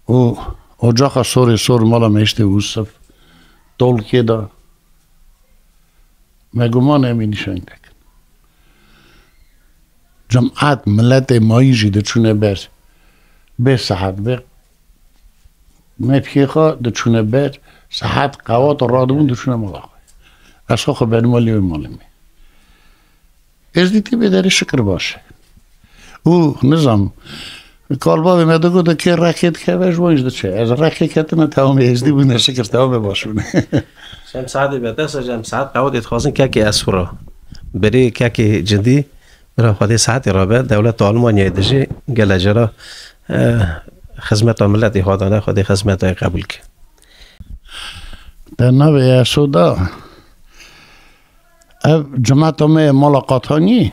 Û ocaxa sorê sor mala me işte Ûsif, tolkê da. Me guman em ê nîşan dekin. Cemaat, miletê mayî jî diçûne ber. Bê saet, bê mepkê xwe diçûne ber. Saet qewat radibûn diçûne mala xwe. Ez xwe xwe berî malê wê malê me. Êzdîtî vê derê şikir baş e. Û nizam, kalbavê me digot, kê rexê dikeve, ji wan jî diçe. Ez rexê ketine, tewamê êzdî bûne, şikir tewamê baş bûne. Şem saetê bete, se şem saet qewet ê dixwazin kekê Esûra. Berê kekê cindî, bira Xwedê saetê rabe, dewleta Almanyayê dijî gele cara, eh, xizmeta miletê xwe dane, Xwedê xizmeta wê qebûl ke. Te navê Esû da. Ev cemata me yê mala Qatanî,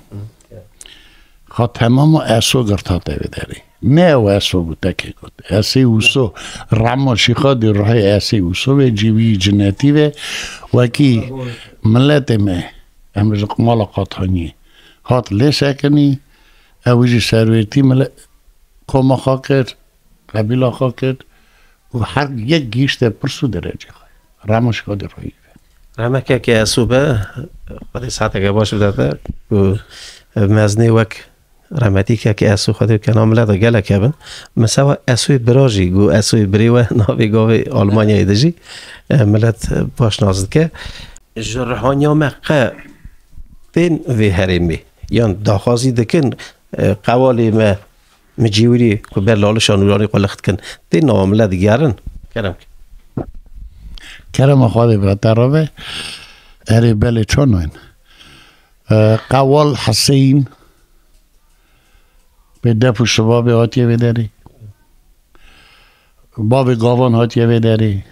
xa temama Eso girta te vê derê. Ne ew Eso bû, tekê got. Esê Uso, rema şîxa dê ruhê Esê Uso ve, cî wî cinetî ve, wekî miletê me, em ji mala Qatanî hat lê sekinî, ew jî serwêrtî mile-, koma xwe kir, qebîla xwe kir û her yek gihîşte pirs û derecê xwe. Rema şîxa dê ruhî ve. Remeke ke Esû be, Xwedê saeteke baş bide te, ku mezinê wek remetî ke, ke Esû Xwedê kena mileta gelek hebin. Min sewa Esûyê bira jî, ku Esûyê birê we navê gavê Almanyayê de jî, e, milet baş nas dike. Ji rihaniya me qe tên vê herêmê, yan daxwazî dikin, e, qewalê me, mi cîwirî ku ber Lalişa Nûranî xwe lix dikin, tên nava millet digerin. Kerem ke. Kerema Xwedê bi te re be. Erê belê çanan. E, Qewal Hesîn, pê def û şibabê hatiye vê derê. Bavê gavan hatiye vê derê.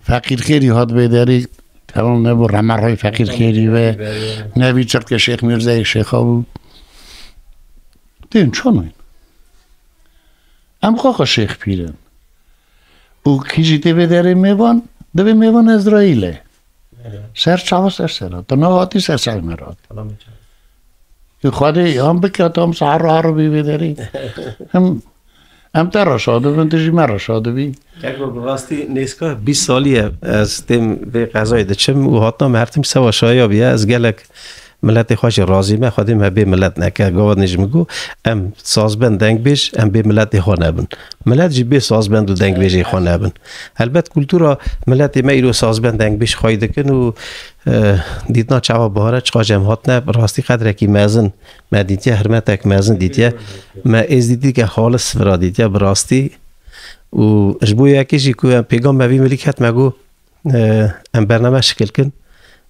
Feqîrxêrî hat vê derê. Temam nebû, remerhay Feqîrxêrî ve. Nevî çirke Şêx Mîrzeyê Şêxa bû. Tên çanan. Em xwe xwe Şêx Pîr in. Û kî jî tê vê derê mêvan, divê mêvan Ezraîl e. Ser çava ser ser hat. Tu nehatî, ser çavê me re hat. Û Xwedê yan bike, tam sahar har bî vê derê. Hem em te re şa dibin, tu jî me re şa dibî. Keko, bi rastî nêzîka bîst salî ye ez têm vê qezayê diçim û hatina me her tim sewa şaya bûye. Ez gelek miletê xwe jî razî me, Xwedê me bê milet neke. Gava dinê jî min got, em sazbend dengbêj, em bê miletê xwe nebin. Milet jî bê sazbend û dengbêjê xwe nebin. Helbet kultura miletê me îro sazbend dengbêj xweyî dikin û, e, dîtina çawa bihare çiqas em hatine, bi rastî qedrekî mezin me dîtiye, hirmetek mezin dîtiye. Me êzdîtîke xalis vira dîtiye bi rastî. Û ji bo yekê jî ku em pêgan me vî milî ket me got, e, em bername şikil kin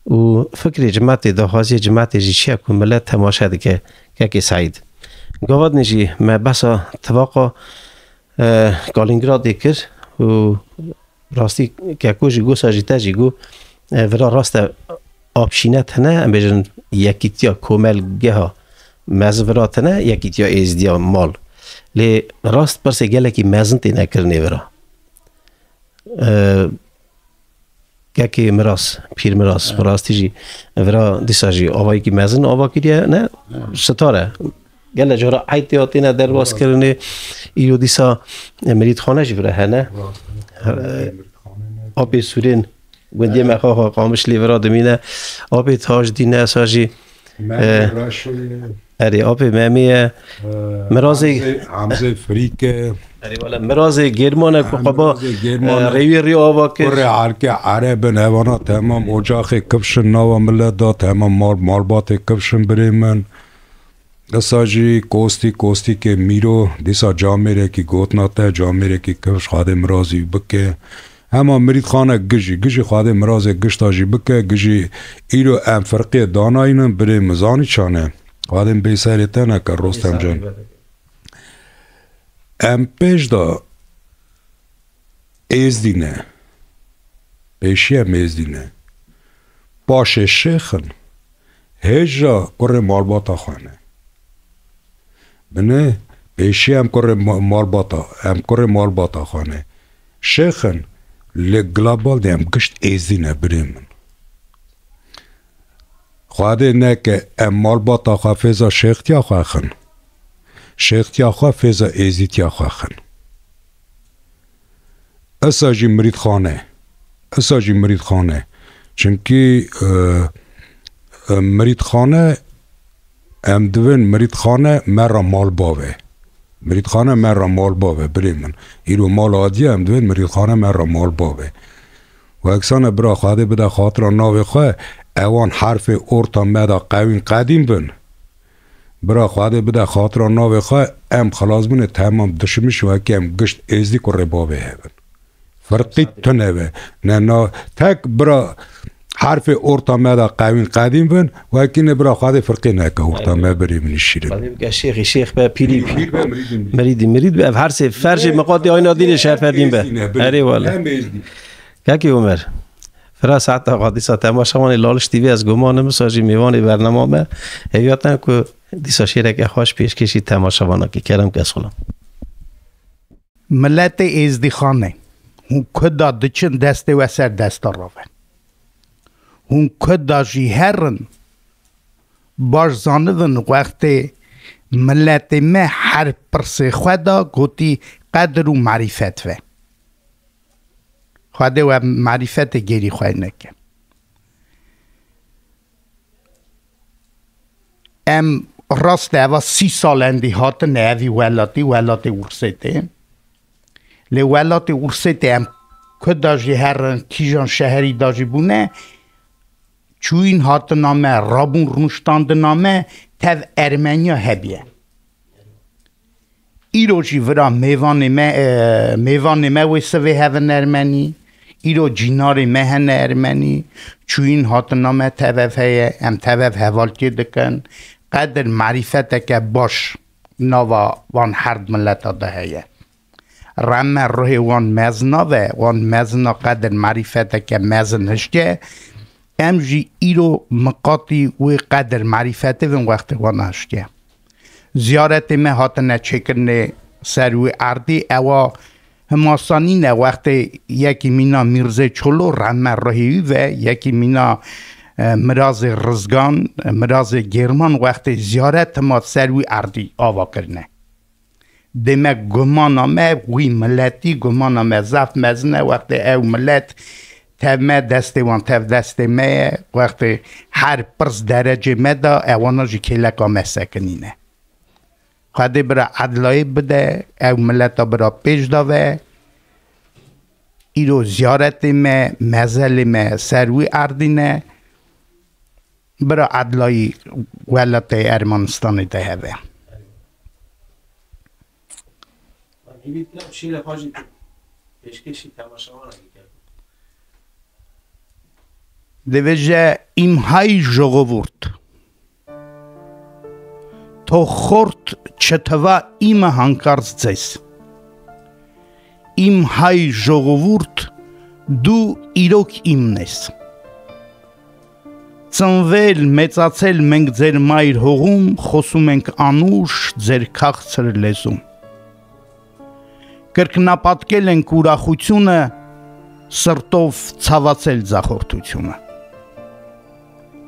û fikrê cimetê, daxwaziyê cimetê jî çi ye ku milet temaşe dike, kekê Seîd. Gava dinê jî me behsa tivaqa, e, Kalîngradê kir û rastî keko jî gosa jî te jî got, e, vira rast e, apşîne tine, em bêjin yekîtiya komelgeha mezin vira tine, yekîtiya êzdiya mal. Lê rast pirsê gelekî mezin têne kirinê vira. E, Kekê Miras, Pîr Miras, bi rastî jî vira dîsa jî avayekî mezin ava kiriye, ne? Sitar e. Gelek cara eyd tê hatine derbas kirinê. Îro dîsa, e, mirîdxane jî vira hene. E, Apê Sûrên, gundiyê me xwe xwe Qamişlî vira dimîne. Apê Tajdîn e, sa jî Memê Reşo ye. Erê, apê Memê ye. Mirazê Hamzê, Hamzê Firîk e. Erê, wele Mirazê Gêrman e ku xwe ba, Mirazê Gêrman e, rêwî rî ava kir. Kurê Erkê Ereb in, hevana temam ocaxê kifşin nava millet da, temam mal, malbatê kifşin birê min. Qisa jî Kostî, Kostîkê Mîro, dîsa camêrekî gotina te, camêrekî kifş, Xwedê mirazî bike. Hema mirîdxane gijî, gijî Xwedê mirazê gişta jî bike, gijî îro em firqê danayînin, birê min zanî çane. Xwedê bê serê te neke Rostem can. Em pêş de Êzdî ne. Pêşî em Êzdî ne. Paşê şêx in. Hêja kurê malbata xwe ne. Binê pêşî em kurê ma-, malbata, em kurê malbata xwe ne. Şêx in, lê global de em gişt Êzdî ne birê min. Xwedê neke em malbata xwe fêza şêxtiya xwe xin. Şêxtiya xwe fêza êzdîtiya xwe xin. Esa jî mirîdxane. Esa jî mirîdxane. Çimkî, e, e, mirîdxane, em divên mirîdxane me re malbav e. Mirîdxane me re malbav e, birê min. Îro mal adiye, em divên mirîdxane me re malbav e. Weksane bira Xwedê bide xatira navê xwe, ewan herfê orta me de qewîn qedîm bin. Bira Xwedê bide xatira navê xwe, em xilas bûne temam dişimiş wekî em gişt êzdî kurê bavê hebin. Firqî tune be. Ne, na, tek bira herfê orta me de qewîn qedîm bin, wekî ne bira Xwedê firqê neke orta me birê min şîrin. Xwedê bike şêxî şêx be, pîrî pîr be, mirîdî mirîd be. Ev her sê ferjê miqatê ayna dînê şerfedîn be. Erê wele. Kekê Omer, fira saeta xwe dîsa temaşevanê Laliş T V ez gumanim, wisa jî mêvanê bernama me. Hêviya te ku dîsa şêreke xweş pêşkêşî temaşevana kî. Kerem kes xulam. Miletê Êzdîxanê, hûn ku da diçin destê we ser desta rave. Hûn ku da jî herin, baş zanivin wextê miletê me her pirsê xwe da gotî qedir û marîfet ve. Xwedê we marîfetê gêrî xwe neke. Em rast e, eva sî sal endî hatin evî welatî, welatê Ursêtê. Lê welatê Ursêtê em ku da jî herin, kîjan şeherî da jî bûne, çûyîn hatina me, rabûn rûniştandina me, tev Ermeniya hebiye. Îro jî vira mêvanê me, e, mêvanê me wê sivê hevin Ermenî, îro cînarê me hene Ermenî, çûyîn hatina me tev ev heye, em tev ev hevaltiyê dikin. Qedir marîfeteke baş nava van herd mileta de heye. Rehme ruhê wan mezina ve, wan mezina qedir marîfeteke mezin hişke, em jî îro miqatî wê qedir marîfetê bin wextê wan hişke. Ziyaretê me hatine çêkirinê ser wî erdî, ewa himasanî ne wextê yekî mîna Mîrzê Çolo rehme ruhê wî ve, yekî mîna, e, Mirazê Rizgan, Mirazê Gêrman wextê ziyaret hima ser wî erdî ava kirine. Dê me gumana me, wî miletî gumana me zaf mezin e, wextê ew milet tev me, destê wan tev destê me ye, wextê her pirs derecê me da, ewana jî kêleka me sekinîne. Xwedê bira edlayê bide, ew mileta bira pêş da ve, îro ziyaretê me, mezelê me ser wî erdî ne, bira edlayî welatê Ermenistanê de hebe. Divêje îmhay jogovurt. To xort çeteva îme hankar zes. Îmhay jogovurt du îrok îmnes. Çinvêl meçaçêl meng dzer mayr hoxum, xosumeng anuş dzer kaxçir lezum. Kirknapatkelên kuraxuçûne, sirtov çavaçêl caxortuçûne.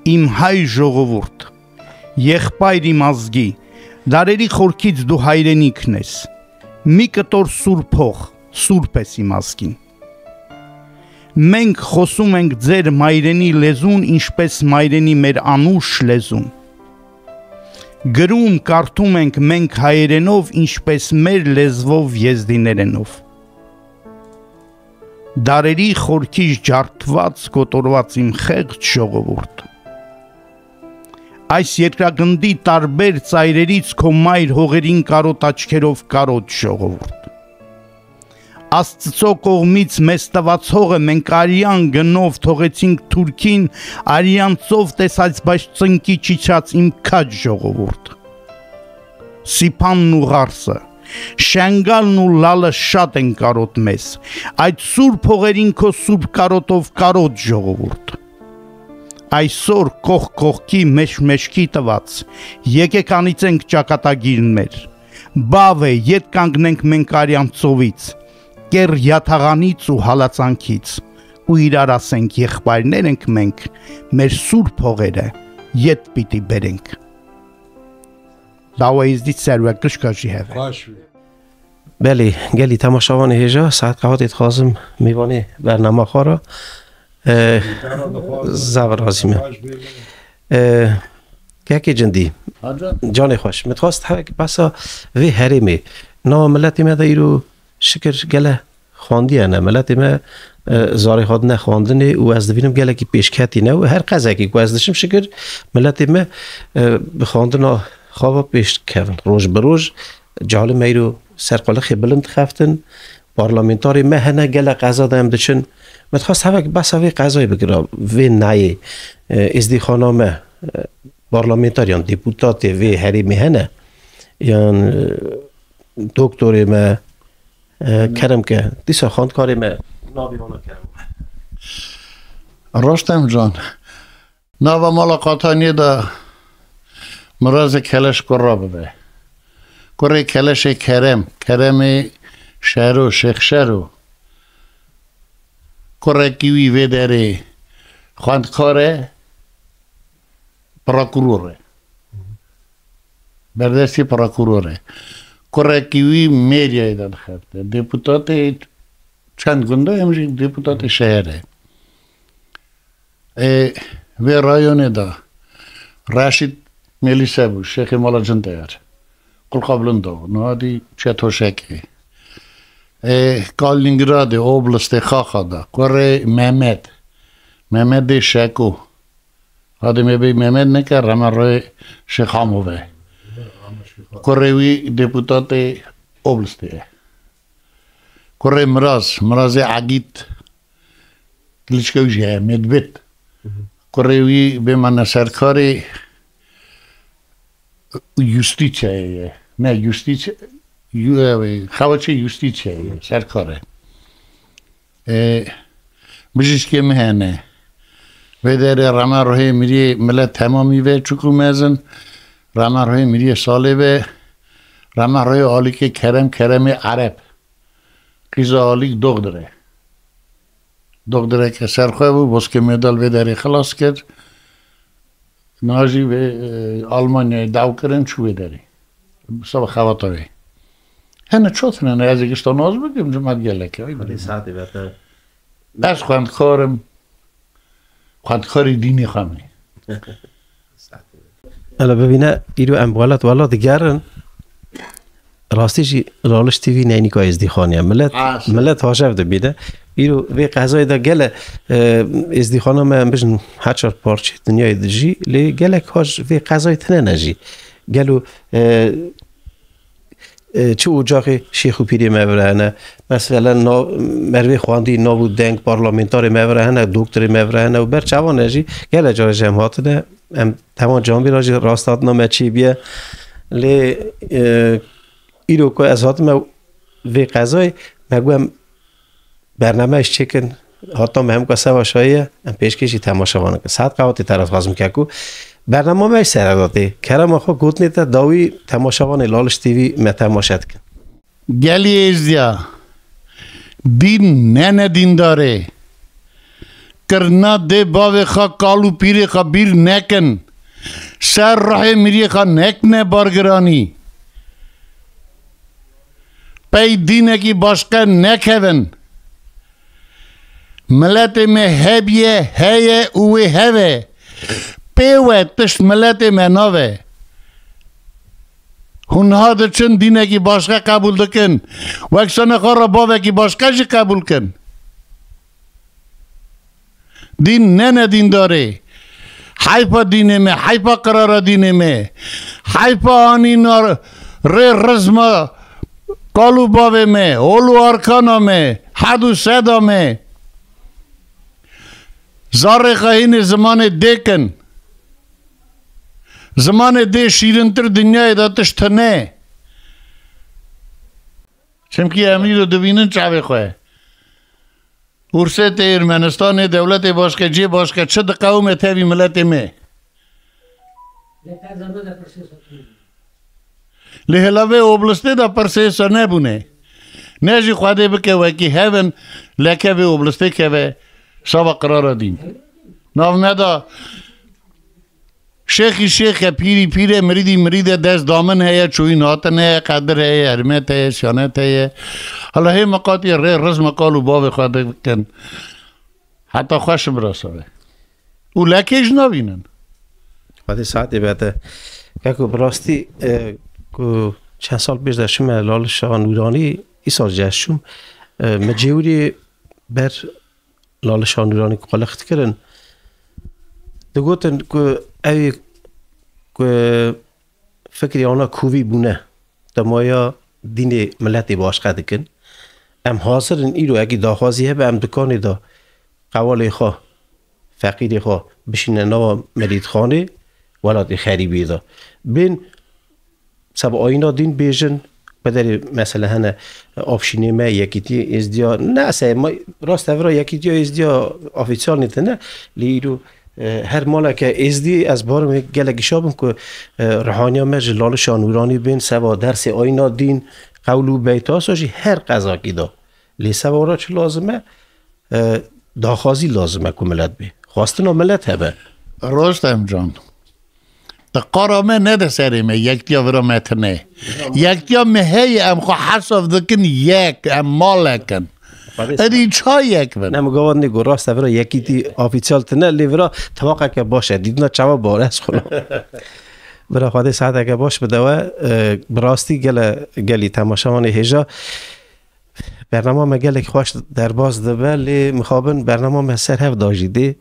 Îmhay jogovurt, yexpayr îmazgî, darerî xorkîc du hayrenî knes. Mî kitor sur pox, sur pes îmazgîn. Meng xosumeng dzer mayrenî lezûn, înşpes mayrenî mer anuş lezûn. Girûm kartûmeng meng hayrenov, înşpes mer lezvov yezdînerenov. Darerî xorkîj cartvat, kotorvat îmxeq jogovurt. Ay sierka gindî tarber çayrerî çko mayr hoxerîn karota çkerov karot jogovurt. Astso koxmîç mestava çoxe menkariyan ginov toxeçing turkîn ariyan çov te saç baş çinki çiçaç îmkaç jogovurt. Sipan nu xarse. Şengal nu lale şaten karot mes. Ay sur poxerin ko sur karotov karot jogovurt. Ay sor kox koxkî meş meşkî tevaç. Yeke kanîçeng çakata gîrin mer. Bave yet kangneng menkariyan çoviç. Ker yataxanîç û halaçankîç. Û îrara seng yexbaynereng meng. Mer sur poxere. Yet pîtî bereng. Dawa Êzdî ser we gişka jî heve. Baş be. Belê, gelî temaşevanê hêja, saet qehwetê dixwazim mêvanê bernama xwe re. E, Cara dixwazim, zaf razî me. Baş be. E, Kekê Cindî, Hacan. Canê xweş. Min dixwest hevek behsa vê herêmê. Nava miletê me de îro şikir gele xwandiye ne. Miletê me, e, zarê xwe dine xwandinê û ez dibînim gelekî pêşketî ne û her qezekî ku ez dişim şikir miletê me, e, bi xwandina xwe ve pêş dikevin. Roj bi roj calê me îro ser qulixê bilind dixeftin. Parlamentarê me hene gele qeza de em diçin. Me dixwest hevek behsa vê qezayê bikira, vê nayê, e, êzdîxana me, e, parlamentar yan deputatê vê herêmê hene, yan, e, doktorê me, e, kerem ke, dîsa xwendkarê me, navê wana kerem. Rostem can, nava mala Qataniyê de Mirazê Keleş kura bibe. Kurê Keleşê Kerem, Keremê Şero, Şêx Şero. Kurekî wî vê derê xwendkar e, prokuror e. Berdestî prokuror e. Kurekî wî mêriyayê de dixebite. Deputatê Çend gund e, em jî deputatê şehir e. Ê, vê rayonê de Reşîd Mêlîse bû, Şêxê Mala Cinteyar. Qulqa Bilind de bû, niha dî çûye Toşekê. Ê, Kalîningradê, Oblistê Xaxa de, kurê Mehmet. Mehmetê Şeko. Hadê me bê Mehmet neke, reme rê Şêx Hamo ve. Kurê wî deputatê Oblistê ye. Kurê Miraz, Mirazê Egît, klîçke wî jî heye, Mêdbit. Kurê wî bê me ne serkarê Yustîçeyê ye. Ne, Yustîçe-, yu-, ew ê, xeweçê Yustîçeyê ye, serkar e. Ê, bijîşkê min hene. Vê derê reme ruhê miriyê milet temamî ve, çûk û mezin. Reme ruhê miriyê Salê ve. Reme ruhê alîkê Kerem, Keremê Ereb. Qîza alîk doxdir e. Doxdireke serxwe bû, boskê medal vê derê xilas kir. Niha jî vê, e, Almanyayê daw kirin, çû vê derê. Seba xebata wê. Hene çotine ne, ez ê gişta nas bikim, cimet gelek e. Ay Xwedê bileyim. Saetê bete. Ez xwendkar im. Xwendkarê dînê xwe me. Saetê bete. Hele bibîne, îro em welat welat digerin. Rastî jî Laliş T V neynika Êzdîxanê ye. Milet, Ha, sağ ol. Milet haşev dibîne. Îro vê qezayê de gele, e, Êzdîxana me em bijin her çar parçeyê dinyayê dijî, lê gelek haş vê qezayê tine ne jî. Gelo, e, e, çi ocaxê şêx û pîrê me vire hene, meselen, na-, mervê xwendî, nav û deng, parlamentarê me vire hene, doktorê me vire hene û ber çavan e jî, gele cara jî em hatine, em Tema Cambîra jî rast hatina me çêbîye. Lê, e, îro ku ez hatime vê qezayê, me got em bername jî çêkin, hatina me hem ku seva şayî ye, em pêşkêşî temaşevanan kin. Saet qewatê te re dixwazim ke ku bernama me jî sere de tê. Kerema xwe gotinê te dawî temaşevanê Laliş T V me temaşe dikin. Gelî Êzdiya, dîn ne ne dîndarê. Kirina dê bavê xwe, kal û pîrê xwe bîr nekin. Ser ruhê miriyê xwe nekine bargiranî. Pey dînekî başqe nekevin. Miletê me hebiye, heye û wê heve. Pê we tişt miletê me nave. Hûn niha diçin dînekî başqe qebûl dikin. Wek sene xwe re bavekî başqe jî qebûl kin. Dîn ne ne dîndarê. Heyfa dînê me, heyfa qirara dînê me. Heyfa anîna rê rizma kal û bavê me, hol û arkana me, hed û seda me. Zarê xwe hînê zimanê dê kin. Zimanê dê şîrintir dinyayê de tişt tune. Çimkî em îro dibînin çavê xwe. Ûrsê tê Ermenistanê, dewletê başke, cê başke, çi diqewime tevî miletê me. Lê hela vê oblistê de pirsê ser nebûne. Ne jî Xwedê bike wekî hevin, leke vê oblistê keve, sava qirara dîn. Nav me da şêxî şêx e, pîrî pîr e, mirîdî mirîd e, dest damin heye, çûyîn hatin heye, qedir heye, hermet heye, siyanet heye. Hala hê miqatî rê rizma kal û bavê xwe dikin. Heta xweş birasa be. Û lekê jî nabînin. Xwedê saetê bete. Keko bi rastî, e, ku çend sal pêş de çûme Laliş Şaha Nûranî, îsal jî ez çûm. E, me cêwirî ber Laliş Şaha Nûranî ku qaliq dikirin, digotin ku ew ê ku fikrê ana kovî bûne, temaya dînê miletê başqe dikin. Em hazir in îro ekî daxwazî hebe em dikanê de qewalê xwe, feqîrê xwe bişîne nava merîdxanê welatê xerîbî de. Bên seba ayîna dîn bêjin, pederê mesele hene, Avşînê me, Yekîtiyê Êzdiya, ne se, ma, rast tevira Yekîtiya Êzdiya ofîsyal nîtine, lê îro, e, her maleke Êzdî ez barim wê gelek gişa bim ku, e, ruhaniya me ji Lalişa Nûranî bên, seba dersê ayîna dîn, qewl û beyta sa jî her qezakî de. Lê seba wira çi lazim e? E, daxwazî lazim e ku milet bê. Xwestina milet hebe. Rostem can, te qara me nede serê me, yektiya vira me tine. Yektiya me heye, em xwe hesav dikin yek, em malek in. Erî çayek bin. Ne, min gava nê got, rast e, vira yekîtî ofîsyal tine, lê vira tewaqeke baş e. Dîtina çawa bar ez xwilo. Vira Xwedê saeteke baş bide we, e, bi rastî gele, gelî temaşevanê hêja. Bernama me gelek xweş derbas dibe, lê mixabin bernama me ser hev da jî dê.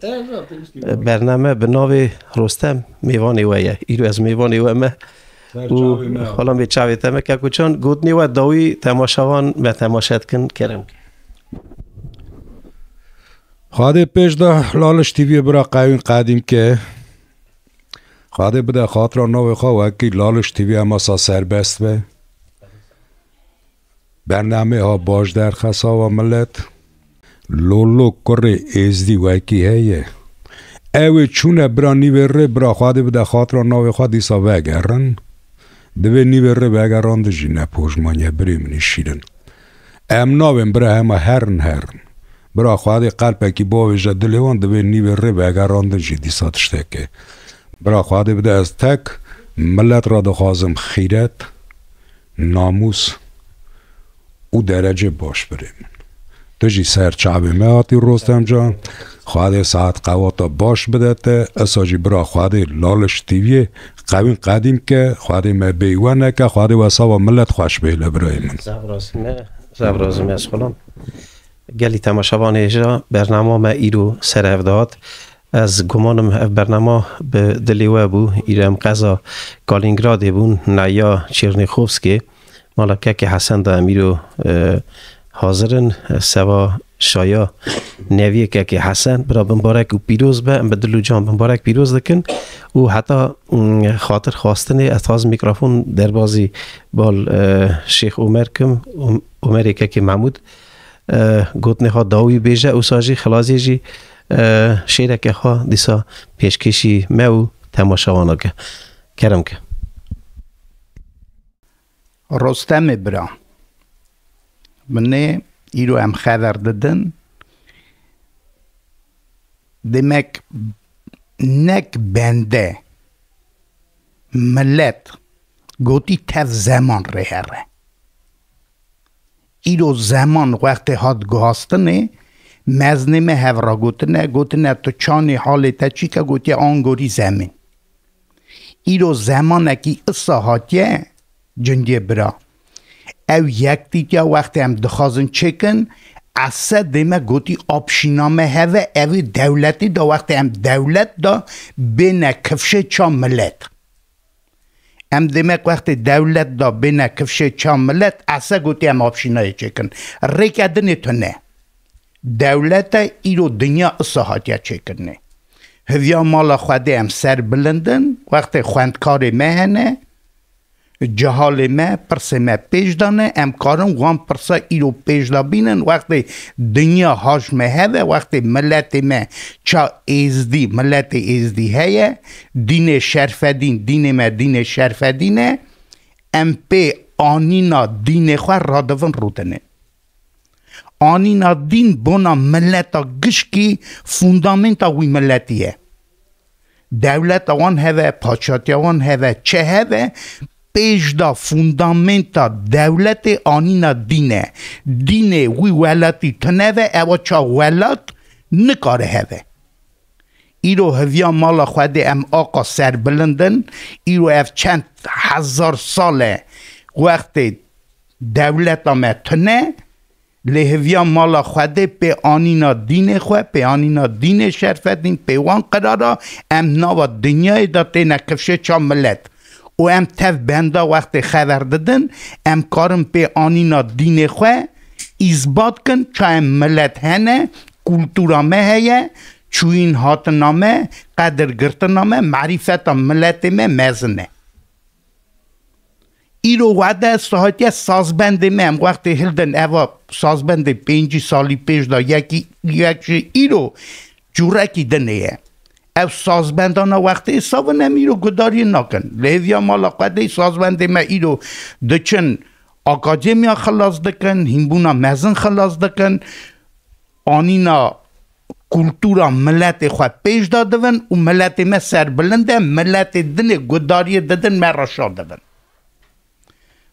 Bername bi navê Rostem mêvanê we ye. Îro ez mêvanê we me. Û xalam bê çavê te me. Kekuçan, gotinê we dawî temaşevan me temaşe dikin, kerem ke. Xwedê pêş de Laliş T V'yê bira qewîn qedîm ke. Xwedê bide xatira navê xwe wekî Laliş T V ema sa serbest be. Bernamê ha baş derxesa wa millet. Lolo kurê êzdî wekî heye. Ew ê çûne bira nîvê rê, bira Xwedê bide xatira navê xwe dîsa vegerin. Divê nîvê rê vegerandin jî ne pojmaniye birê min ê şîrin. Em nabên bira hema herin herin. Bira Xwedê qelpekî bavêje dilê wan, divê nîvê rê vegerandin jî dîsa tiştekê. Bira Xwedê bide ez tek millet re dixwazim xîret, namûs û derecê baş birê min. Tu jî ser çavê me hatî Rostem can. Xwedê saet qewata baş bide te. Esa jî bira Xwedê Laliş T V'yê qewîn qedîm ke. Xwedê me bêyî we neke. Xwedê we sawa millet xweş bêle birayê min. Zaf razî me, zaf razî me ez xulam. Gelî temaşevanê hêja bernama me îro ser hev dihat. Ez gumanim ev bernama bi dilê we bû. Îro em qeza Kalîngradê bûn, neya Çêrnîxovskê. Mala kekê Hesen de em îro, e, hazir in. Seva şaya neviyê kekê Hesen. Bira bimbarek û pîroz be. Em bi dil û can bimbarek pîroz dikin. Û heta, mm, xatir xwastinê ez dixwazim mîkrofon derbazî bal, e, Şêx Omer kim, Om-, Omerê kekê Mehmûd. E, gotinê xwe dawî bêje, wisa jî xilaziyê jî, e, şêreke xwe dîsa pêşkêşî me û temaşewana ke. Kerem ke. Rostemê bira. Binê îro em xeber didin. Demek nek bende, millet gotî tev zeman rê here. Îro zeman wextê hat guhastinê, meznê me hev ra gotine, gotine tu çanê halê te çîke, gotiye angorî zemîn. Îro zemanekî isa hatiye cindiyê bira. Ew yektîtiya wextê em dixwazin çêkin, ese dê me gotî apşîna me heve, ev ê dewletî da wextê em dewlet da bêne kifşê ça milet. Em demek wextê dewlet da bêne kifşê ça milet, ese gotî em apşînayê çêkin. Rêke dinê tune. Dewlete îro dinya isa hatiye çêkirinê. Hiviya mala Xwedê em ser bilindin, wextê xwendkarê me hene, cehalê me, pirsê me pêş dane, em karin wan pirsa îro pêş da bînin, wextê dinya haj me heve, wextê miletê me ça êzdî, miletê êzdî heye, dînê şerfedîn, dînê me dînê şerfedîn e, em pê anîna dînê xwe radivin rûdinê. Anîna dîn bona mileta gişkî fundamenta wî miletî ye. Dewleta wan heve, paçatiya wan heve, çi heve, pêş da fundamenta dewletê anîna dîn e. Dînê wî welatî tune ve, ewa ça welat nikare heve. Îro hiviya mala Xwedê em aqa serbilind in, îro ev çend hezar sal e wextê dewleta me tune, lê hiviya mala Xwedê pê anîna dînê xwe, pê anîna dînê şerfedîn, pê wan qirara em nava dinyayê de têne kifşê ça milet. Û em tev benda wextê xeber didin, em karin pê anîna dînê xwe îzbat kin, ça em milet hene, kultura me heye, çûyîn hatina me, qedirgirtina me, marîfeta miletê me mezin e. Îro wade sahetiye sazbendê me, em wextê hildin eva sazbendê pêncî salî pêş de yekî, yek ji îro cûrekî dinê ye. Ev sazbendana wextê savin em îro gudariyê nakin. Lê hêviya mala Xwedê sazbendê me îro diçin akademiya xilas dikin, hînbûna mezin xilas dikin, anîna kultura miletê xwe pêş de dibin û miletê me serbilind e, miletê dinê gudariyê didin me re şa dibin.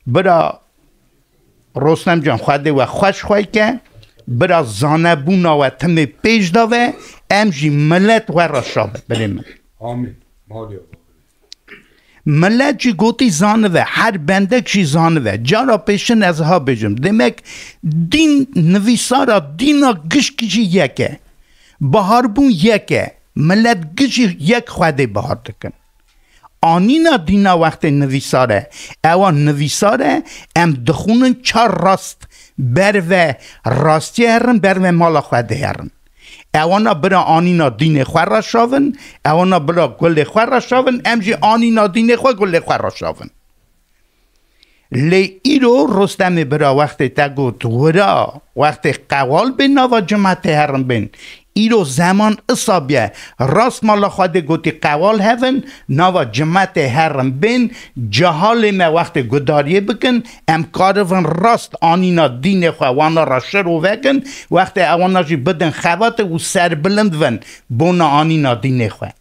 Bira Rostem can, Xwedê we xweş xwey ke. Bira zanebûna we timê pêş da ve, em jî milet we re şa be, birê min. Amîn. Malê Milet jî gotî zanive, her bendek jî zanive. Cara pêşin ez ha bêjim. Demek dîn nivîsara dîna gişkî jî yek e. Biharbûn yek e. Milet gişî yek Xwedê bihar dikin. Anîna dîna wextê nivîsar e. Ewa nivîsar e, em dixwînin çar rast berve rastiyê herin, berve mala Xwedê herin. Ewana bira anîna dînê xwe re şavin, ewana bira gulê xwe re şavin, em jî anîna dînê xwe gulê xwe re şavin. Lê îro Rostemê bira wextê te got wira, wextê qewal bên nava cimetê herin bên. Îro zeman isa biye. Rast mala Xwedê gotî qewal hevin, nava cimetê herin bên, cehalê me wextê gudariyê bikin, em karivin rast anîna dînê xwe wana re şiro vekin, wextê ewana jî bidin xebatê û serbilind vin bona anîna dînê xwe.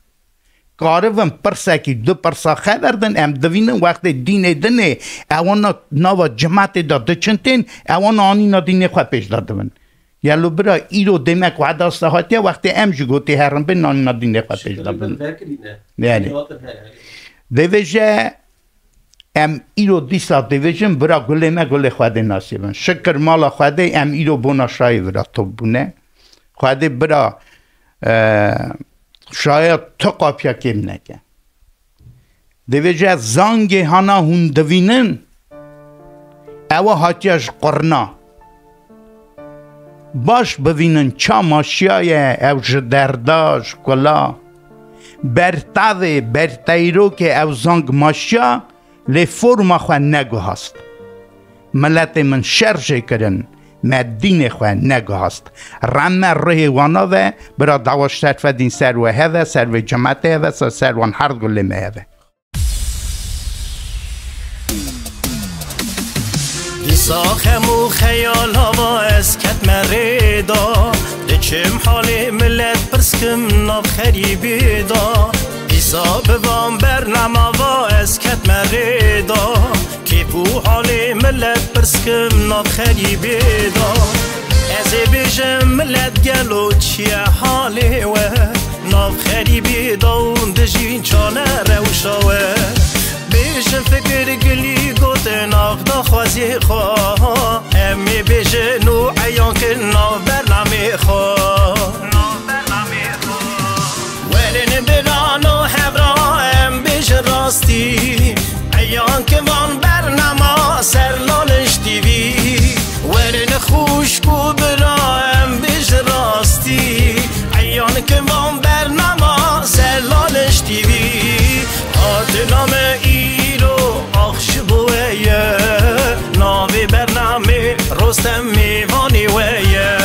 Karivin pirsekî du pirsa xeberdin, em divînin wextê dînê dinê, ewana nava cimetê de diçin tên, ewana anîna dînê xwe pêş de dibin. Yelo bira îro demek weda sehatiye wextê em jî gotê herin bin anîna dînê xwe pêş de bin. Yani. Divêje em îro dîsa divêjin bira gulê me gulê Xwedê nasîbin. Şikir mala Xwedê em îro bona şayê vira top bûne. Xwedê bira, e, şaya tu qapiya kêm neke. Divêje zangê hana hûn divînin, ewa hatiye ji qurna. Baş bivînin ça maşiya ye ew ji derda, ji kula. Ber tavê, ber teyrokê ew zang maşiya, lê forma xwe neguhast. Miletê min şer jê kirin, me dînê xwe neguhast. Rem me rihê wana ve, bira dawa ji Serfedîn ser we heve, ser vê cimetê heve, ser, ser wan her gulê me heve. Dîsa xem û xeyala va ez ketme rê da. Diçim halê milet pirskim nav xerîbê da. Dîsa bi van bernama va ez ketme rê da. Kêf û halê milet pirskim nav xerîbê da. Ez ê bêjim milet gelo çi ye halê we? Nav xerîbî da û dijî çane rewşa we. Bêjin fikir gilî gotin nav daxwazê xwe. Em ê bêjin û eyan kin nav bernamê xwe. Werin birano hevra em bêjin rastî. Eyan kin van bernama ser Laliş T V. Werin xwişk û bira em bêjin rastî. Eyan kin van bernama ser Laliş T V. Hatina me îro ax ji bo we ye. Navê bernamê Rostem mêvanê we ye.